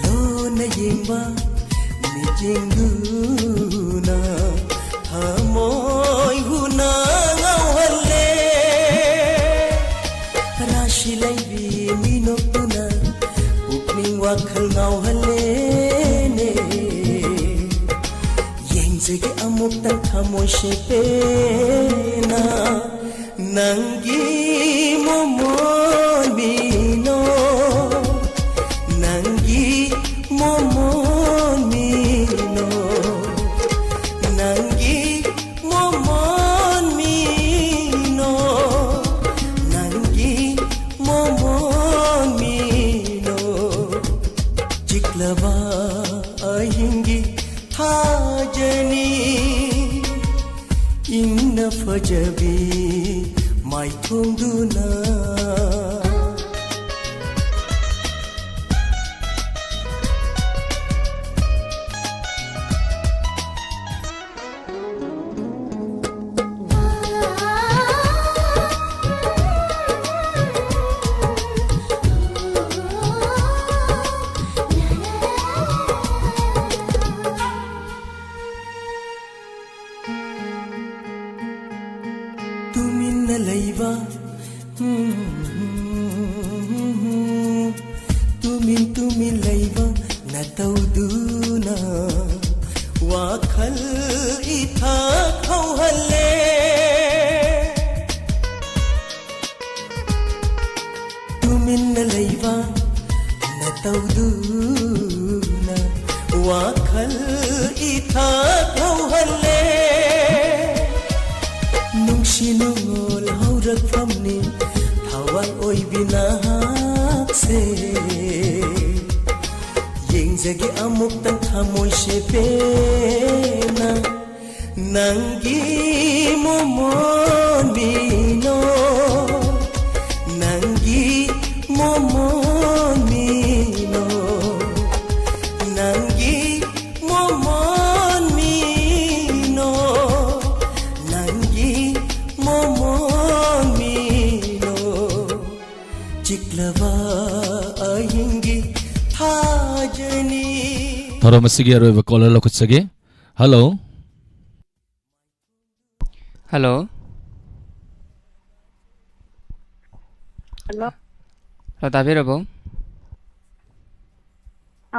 ꯂꯣꯟꯅ ꯌꯦꯡꯕ ꯃꯤꯠꯌꯦꯡꯗꯨꯅ ꯊꯃꯣꯏ ꯍꯨꯅ ꯉꯥꯎꯍꯜꯂꯦ꯫ ꯔꯥꯁꯤ ꯂꯩꯕꯤ ꯃꯤꯅꯣꯛꯇꯨꯅ ꯄꯨꯛꯅꯤꯡ ꯋꯥꯈꯜ ꯉꯥꯎꯍꯜꯂꯦꯅꯦ꯫ ꯌꯦꯡꯖꯒꯦ ꯑꯃꯨꯛꯇꯪ ꯊꯃꯣꯏ ꯁꯦꯡꯅ꯫ ꯅꯪꯒꯤ ꯃꯣꯃꯣꯟ ꯃꯤꯅꯣ, ꯅꯪꯒꯤ ꯃꯣꯃꯣꯟ ꯃꯤꯅꯣ, ꯅꯪꯒꯤ ꯃꯣꯃꯣꯟ ꯃꯤꯅꯣ, ꯅꯪꯒꯤ ꯃꯣꯃꯣꯟ ꯃꯤꯅꯣ꯫ ꯆꯤꯛꯂꯕ ꯑꯍꯤꯡꯒꯤ ꯊꯥꯖꯅꯤ ꯏꯪꯅ ꯐꯖꯕꯤ ꯃꯥꯏꯊꯣꯡꯗꯨꯅ꯫ ꯂꯩꯕ, ꯇꯨꯃꯤꯟ ꯇꯨꯃꯤꯟ ꯂꯩꯕ ꯅꯇꯧꯗꯨꯅ ꯋꯥꯈꯜ ꯏꯊꯛ ꯍꯧꯍꯜꯂꯦ꯫ ꯇꯨꯃꯤꯟꯅ ꯂꯩꯕ ꯅꯇꯧꯗꯨꯅ ꯋꯥꯈꯜ ꯏꯊꯛ ꯍꯧꯍꯜꯂꯦ꯫ ꯅꯨꯡꯁꯤ ꯅꯨꯡꯉꯣꯜ ꯍꯧꯔꯛꯐꯝꯅꯤ ꯊꯋꯥꯏ ꯑꯣꯏꯕꯤ ꯅꯍꯥꯛꯁꯦ꯫ ꯌꯦꯡꯖꯒꯦ ꯑꯃꯨꯛꯇꯪ ꯊꯃꯣꯏ ꯁꯦꯄꯦꯟꯅ꯫ ꯅꯪꯒꯤ ꯃꯣꯃꯣꯟ ꯃꯤꯅꯣ, ꯅꯪꯒꯤ ꯃꯣꯃꯣꯟ ꯃꯤꯅꯣ, ꯅꯪꯒꯤ ꯃꯣꯃꯣꯟ ꯃꯤꯅꯣ, ꯅꯪꯒꯤ ꯃꯣꯃꯣꯟ ꯃꯤꯅꯣ, ꯆꯤꯛꯂꯕ ꯑꯍꯤꯡꯒꯤ ꯊꯥꯖꯅꯤ꯫ ꯊꯧꯔꯝ ꯑꯁꯤꯒꯤ ꯑꯔꯣꯏꯕ ꯀꯣꯂꯔ ꯂꯧꯈꯠꯆꯒꯦ꯫ ꯍꯜꯂꯣ꯫ ꯍꯜꯂꯣ꯫ ꯍꯜꯂꯣ꯫ ꯍꯜꯂꯣ, ꯇꯥꯕꯤꯔꯕꯣ?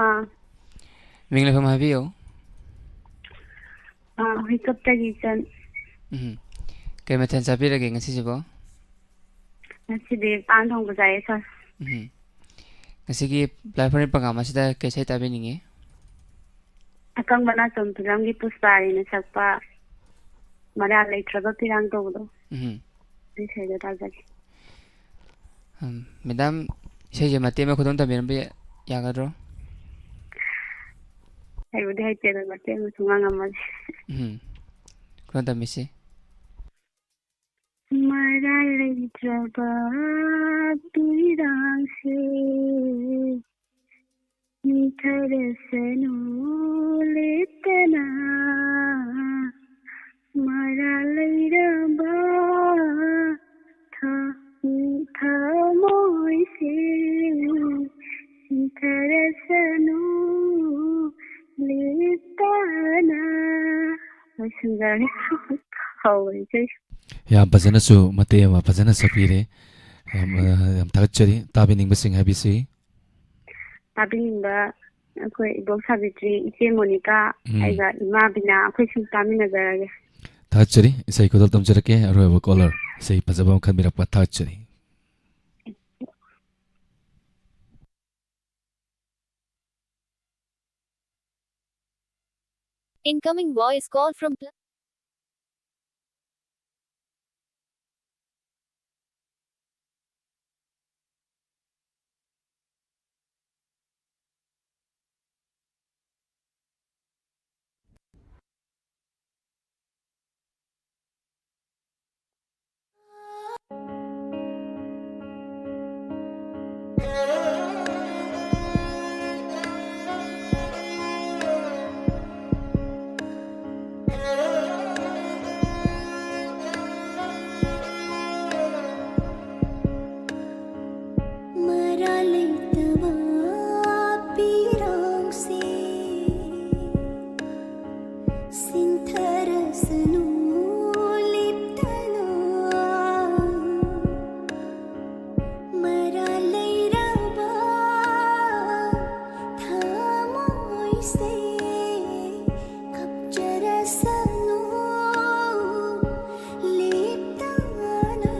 ꯑꯥ꯫ ꯃꯤꯡ ꯂꯩꯐꯝ ꯍꯥꯏꯕꯤꯌꯨ꯫ ꯑꯥ, ꯍꯨꯏꯀꯞꯇꯒꯤ ꯏꯆꯟ꯫ ꯎꯝ꯫ ꯀꯩ ꯃꯊꯦꯜ ꯆꯥꯕꯤꯔꯒꯦ ꯉꯁꯤꯁꯤꯕꯣ? ꯉꯁꯤꯗꯤ ꯄꯥꯟ ꯊꯣꯡꯕ ꯆꯥꯏꯌꯦ, ꯁꯥꯔ꯫ ꯎꯝ꯫ ꯉꯁꯤꯒꯤ ꯂꯥꯏꯐꯝ ꯄ꯭ꯔꯣꯒ꯭ꯔꯥꯝ ꯑꯁꯤꯗ ꯀꯩ ꯏꯁꯩ ꯇꯥꯕꯤꯅꯤꯡꯉꯤ? ꯑꯀꯪꯕ ꯅꯥꯆꯣꯝ ꯐꯤꯂꯝꯒꯤ ꯄꯨꯁꯄꯥꯔꯤꯅ ꯁꯛꯄ ꯃꯔꯥꯜ ꯂꯩꯇ꯭ꯔꯕ ꯐꯤꯔꯥꯡ ꯇꯧꯕꯗꯣ꯫ ꯎꯝ꯫ ꯑꯗꯨ ꯏꯁꯩꯗꯣ ꯇꯥꯖꯒꯦ꯫ ꯎꯝ, ꯃꯦꯗꯥꯝ, ꯏꯁꯩꯁꯦ ꯃꯇꯦꯛ ꯑꯃ ꯈꯨꯗꯣꯝ ꯇꯝꯕꯤꯔꯝꯕ ꯌꯥ-, ꯌꯥꯒꯗ꯭ꯔꯣ? ꯍꯩꯕꯨꯗꯤ ꯍꯩꯇꯦ, ꯑꯗꯣ ꯃꯇꯦꯛ ꯑꯃ ꯁꯨꯝ ꯉꯥꯡꯉꯝꯃꯒꯦ꯫ ꯎꯝ, ꯈꯨꯗꯣꯝ ꯇꯝꯕꯤꯁꯤ꯫ ꯃꯔꯥꯜ ꯂꯩꯇ꯭ꯔꯕ ꯄꯤꯔꯥꯡꯁꯦ ꯃꯤꯊꯔꯁꯅꯨ ꯂꯦꯞꯇꯅ, ꯃꯔꯥꯜ ꯂꯩꯔꯕ ꯊ-, ꯊꯃꯣꯏꯁꯦ ꯁꯤꯊꯔꯁꯅꯨ ꯂꯦꯞꯇꯅ꯫ ꯂꯣꯏꯁꯤꯟꯖꯔꯦ꯫ ꯍꯧꯔꯦ ꯏꯁꯩ꯫ ꯌꯥꯝ ꯐꯖꯅꯁꯨ ꯃꯇꯦꯛ ꯑꯃ ꯐꯖꯅ ꯁꯛꯄꯤꯔꯦ꯫ ꯌꯥꯝ, ꯑ, ꯌꯥꯝ ꯊꯥꯒꯠꯆꯔꯤ꯫ ꯇꯥꯕꯤꯅꯤꯡꯕꯁꯤꯡ ꯍꯥꯏꯕꯤꯁꯤ꯫ ꯇꯥꯕꯤꯅꯤꯡꯕ ꯑꯩꯈꯣꯏ ꯏꯕꯣꯛ ꯁꯥꯕꯤꯇ꯭ꯔꯤ, ꯏꯆꯦ ꯃꯣꯅꯤꯀꯥ, ꯎꯝ꯫ ꯑꯩꯒ ꯏꯃꯥ ꯕꯤꯅꯥ, ꯑꯩꯈꯣꯏ ꯁꯨꯝ ꯇꯥꯃꯤꯟꯅꯖꯔꯒꯦ꯫ ꯊꯥꯒꯠꯆꯔꯤ꯫ ꯏꯁꯩ ꯈꯨꯗꯣꯜ ꯇꯝꯖꯔꯛꯀꯦ꯫ ꯑꯔꯣꯏꯕ caller, ꯏꯁꯩ ꯐꯖꯕ ꯑꯃ ꯈꯟꯕꯤꯔꯛꯄ ꯊꯥꯒꯠꯆꯔꯤ꯫ Incoming voice call from pl- ꯃꯔꯥ ꯂꯩꯇꯕ ꯄꯤꯔꯥꯡꯁꯦ ꯁꯤꯟꯊꯔꯁꯅꯨ ꯂꯦꯞꯇꯅ꯫ ꯃꯔꯥ ꯂꯩꯔꯕ ꯊꯃꯣꯏꯁꯦ ꯀꯞꯆꯔꯁꯅꯨ ꯂꯦꯞꯇꯅ꯫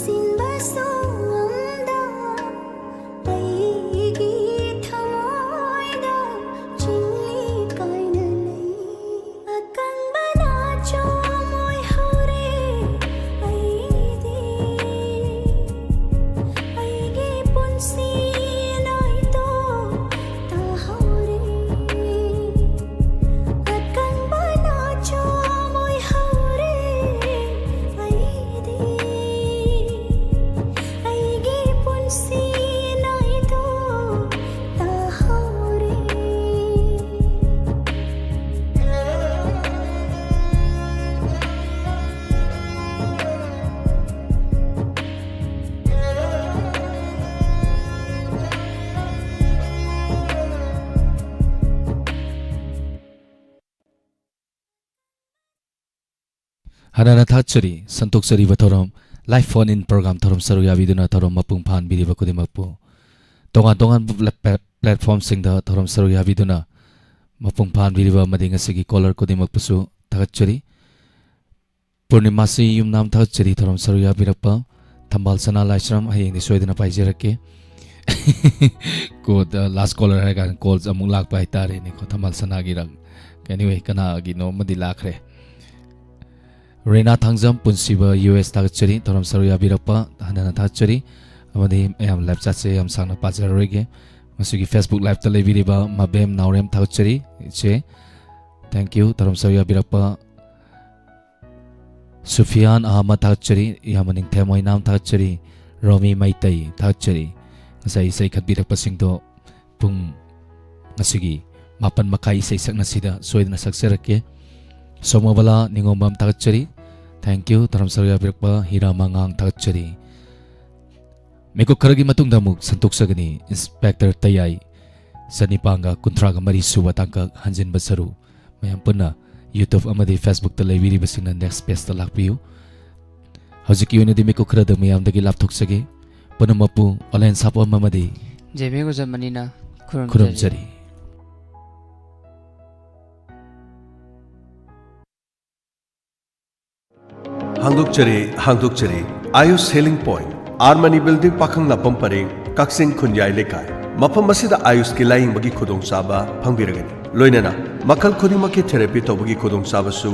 ꯁꯤꯟꯕꯁꯨ ꯉꯝꯗ ꯑꯩꯒꯤ ꯊꯃꯣꯏꯗ ꯆꯤꯡꯂꯤ ꯀꯥꯏꯅ ꯂꯩ꯫ ꯑꯀꯟꯕꯅ ꯆꯣꯃꯣꯏ ꯍꯧꯔꯦ ꯑꯩꯗꯤ꯫ ꯑꯩꯒꯤ ꯄꯨꯟꯁꯤ ꯅꯥꯏꯇꯣ ꯇꯥꯍꯧꯔꯦ꯫ ꯑꯀꯟꯕꯅ ꯆꯣꯃꯣꯏ ꯍꯧꯔꯦ ꯑꯩꯗꯤ꯫ ꯑꯩꯒꯤ ꯄꯨꯟꯁꯤ ꯅꯥꯏꯇꯣ ꯇꯥꯍꯧꯔꯦ꯫ ꯍꯥꯟꯅꯅ ꯊꯥꯒꯠꯆꯔꯤ, ꯁꯟꯗꯣꯛꯆꯔꯤꯕ ꯊꯧꯔꯝ Live Phone In Program ꯊꯧꯔꯝ ꯁꯔꯨꯛ ꯌꯥꯕꯤꯗꯨꯅ ꯊꯧꯔꯝ ꯃꯄꯨꯡ ꯐꯥꯍꯟꯕꯤꯔꯤꯕ ꯈꯨꯗꯤꯡꯃꯛꯄꯨ, ꯇꯣꯉꯥꯟ ꯇꯣꯉꯥꯟꯕ ꯄ꯭ꯂꯦ-, ꯄ꯭ꯂꯦ-, platform ꯁꯤꯡꯗ ꯊꯧꯔꯝ ꯁꯔꯨꯛ ꯌꯥꯕꯤꯗꯨꯅ ꯃꯄꯨꯡ ꯐꯥꯍꯟꯕꯤꯔꯤꯕ ꯑꯃꯗꯤ ꯉꯁꯤꯒꯤ caller ꯈꯨꯗꯤꯡꯃꯛꯄꯨꯁꯨ ꯊꯥꯒꯠꯆꯔꯤ꯫ ꯄꯨꯔꯅꯤꯃꯥꯁꯤ ꯌꯨꯝꯅꯥꯝ ꯊꯥꯒꯠꯆꯔꯤ ꯊꯧꯔꯝ ꯁꯔꯨꯛ ꯌꯥꯕꯤꯔꯛꯄ꯫ ꯊꯝꯕꯥꯜ ꯁꯅꯥ ꯂꯥꯏꯁ꯭ꯔꯝ, ꯍꯌꯦꯡꯗꯤ ꯁꯣꯏꯗꯅ ꯄꯥꯏꯖꯔꯛꯀꯦ꯫ ꯀꯣ-, last caller ꯍꯥꯏꯔ ꯀꯥꯟꯗ calls ꯑꯃꯨꯛ ꯂꯥꯛꯄ ꯍꯥꯏꯇꯥꯔꯦꯅꯦꯀꯣ, ꯊꯝꯕꯥꯜ ꯁꯅꯥꯒꯤꯔ꯫ Anyway, ꯀꯅꯥꯒꯤꯅꯣ ꯑꯃꯗꯤ ꯂꯥꯛꯈ꯭ꯔꯦ꯫ ꯔꯦꯅꯥ ꯊꯥꯡꯖꯝ, ꯄꯨꯟꯁꯤꯕ U S ꯊꯥꯒꯠꯆꯔꯤ ꯊꯧꯔꯝ ꯁꯔꯨꯛ ꯌꯥꯕꯤꯔꯛꯄ, ꯍꯟꯅ ꯍꯟꯅ ꯊꯥꯒꯠꯆꯔꯤ꯫ ꯑꯃꯗꯤ ꯃꯌꯥꯝ live chat ꯁꯦ ꯌꯥꯝ ꯁꯥꯡꯅ ꯄꯥꯖꯔꯔꯣꯏꯒꯦ꯫ ꯉꯁꯤꯒꯤ Facebook live ꯇ ꯂꯩꯕꯤꯔꯤꯕ ꯃꯕꯦꯝ ꯅꯥꯎꯔꯦꯝ ꯊꯥꯒꯠꯆꯔꯤ ꯏꯆꯦ, thank you ꯊꯧꯔꯝ ꯁꯔꯨꯛ ꯌꯥꯕꯤꯔꯛꯄ꯫ ꯁꯨꯐꯤꯌꯥꯟ ꯑꯍꯃꯗ ꯊꯥꯒꯠꯆꯔꯤ, ꯏꯌꯥꯝꯕ ꯅꯤꯡꯊꯦꯝ ꯑꯣꯏꯅꯥꯝ ꯊꯥꯒꯠꯆꯔꯤ, ꯔꯣꯃꯤ ꯃꯩꯇꯩ ꯊꯥꯒꯠꯆꯔꯤ꯫ ꯉꯁꯥꯏ ꯏꯁꯩ ꯈꯟꯕꯤꯔꯛꯄꯁꯤꯡꯗꯣ ꯄꯨꯡ ꯉꯁꯤꯒꯤ ꯃꯥꯄꯟ ꯃꯈꯥꯏ ꯏꯁꯩ ꯁꯛꯅꯁꯤꯗ ꯁꯣꯏꯗꯅ ꯁꯛꯆꯔꯛꯀꯦ꯫ ꯁꯣꯃꯣꯕꯂꯥ ꯅꯤꯉꯣꯝꯕꯝ ꯊꯥꯒꯠꯆꯔꯤ, thank you ꯊꯧꯔꯝ ꯁꯔꯨꯛ ꯌꯥꯕꯤꯔꯛꯄ꯫ ꯍꯤꯔꯥ ꯃꯉꯥꯡ ꯊꯥꯒꯠꯆꯔꯤ꯫ ꯃꯤꯀꯨꯞ ꯈꯔꯒꯤ ꯃꯇꯨꯡꯗ ꯑꯃꯨꯛ ꯁꯟꯗꯣꯛꯆꯒꯅꯤ꯫ ꯏꯟꯁꯄꯦꯛꯇꯔ ꯇꯌꯥꯏ ꯆꯅꯤꯄꯥꯟꯒ ꯀꯨꯟꯊ꯭ꯔꯥꯒ ꯃꯔꯤ ꯁꯨꯕ ꯇꯥꯡꯀꯛ ꯍꯟꯖꯤꯟꯕ ꯁꯔꯨꯛ꯫ ꯃꯌꯥꯝ ꯄꯨꯟꯅ YouTube ꯑꯃꯗꯤ Facebook ꯇ ꯂꯩꯕꯤꯔꯤꯕꯁꯤꯡꯅ next page ꯇ ꯂꯥꯛꯄꯤꯌꯨ꯫ ꯍꯧꯖꯤꯛꯀꯤ ꯑꯣꯏꯅꯗꯤ ꯃꯤꯀꯨꯞ ꯈꯔꯗ ꯃꯌꯥꯝꯗꯒꯤ ꯂꯥꯞꯊꯣꯛꯆꯒꯦ꯫ ꯄꯨꯝꯅꯃꯛꯄꯨ ꯑꯣꯟꯂꯥꯏꯟ ꯁꯥꯐꯝ ꯑꯃꯗꯤ ꯖꯦꯃꯤ ꯒꯨꯖꯃꯅꯤꯅ ꯈꯨꯔꯨꯝꯖꯔꯤ꯫ ꯈꯨꯔꯨꯝꯖꯔꯤ꯫ ꯍꯥꯡꯗꯣꯛꯆꯔꯤ, ꯍꯥꯡꯗꯣꯛꯆꯔꯤ꯫ Ayush healing point, R Mani building, ꯄꯥꯈꯪꯂꯥꯛꯄꯝ ꯄꯔꯦꯡ, ꯀꯛꯆꯤꯡ ꯈꯨꯟꯌꯥꯏ ꯂꯩꯀꯥꯏ꯫ ꯃꯐꯝ ꯑꯁꯤꯗ ꯑꯥꯌꯨꯁꯀꯤ ꯂꯥꯌꯦꯡꯕꯒꯤ ꯈꯨꯗꯣꯡꯆꯥꯕ ꯐꯪꯕꯤꯔꯒꯅꯤ, ꯂꯣꯏꯅꯅ ꯃꯈꯜ ꯈꯨꯗꯤꯡꯃꯛꯀꯤ ꯊꯦꯔꯥꯄꯤ ꯇꯧꯕꯒꯤ ꯈꯨꯗꯣꯡꯆꯥꯕꯁꯨ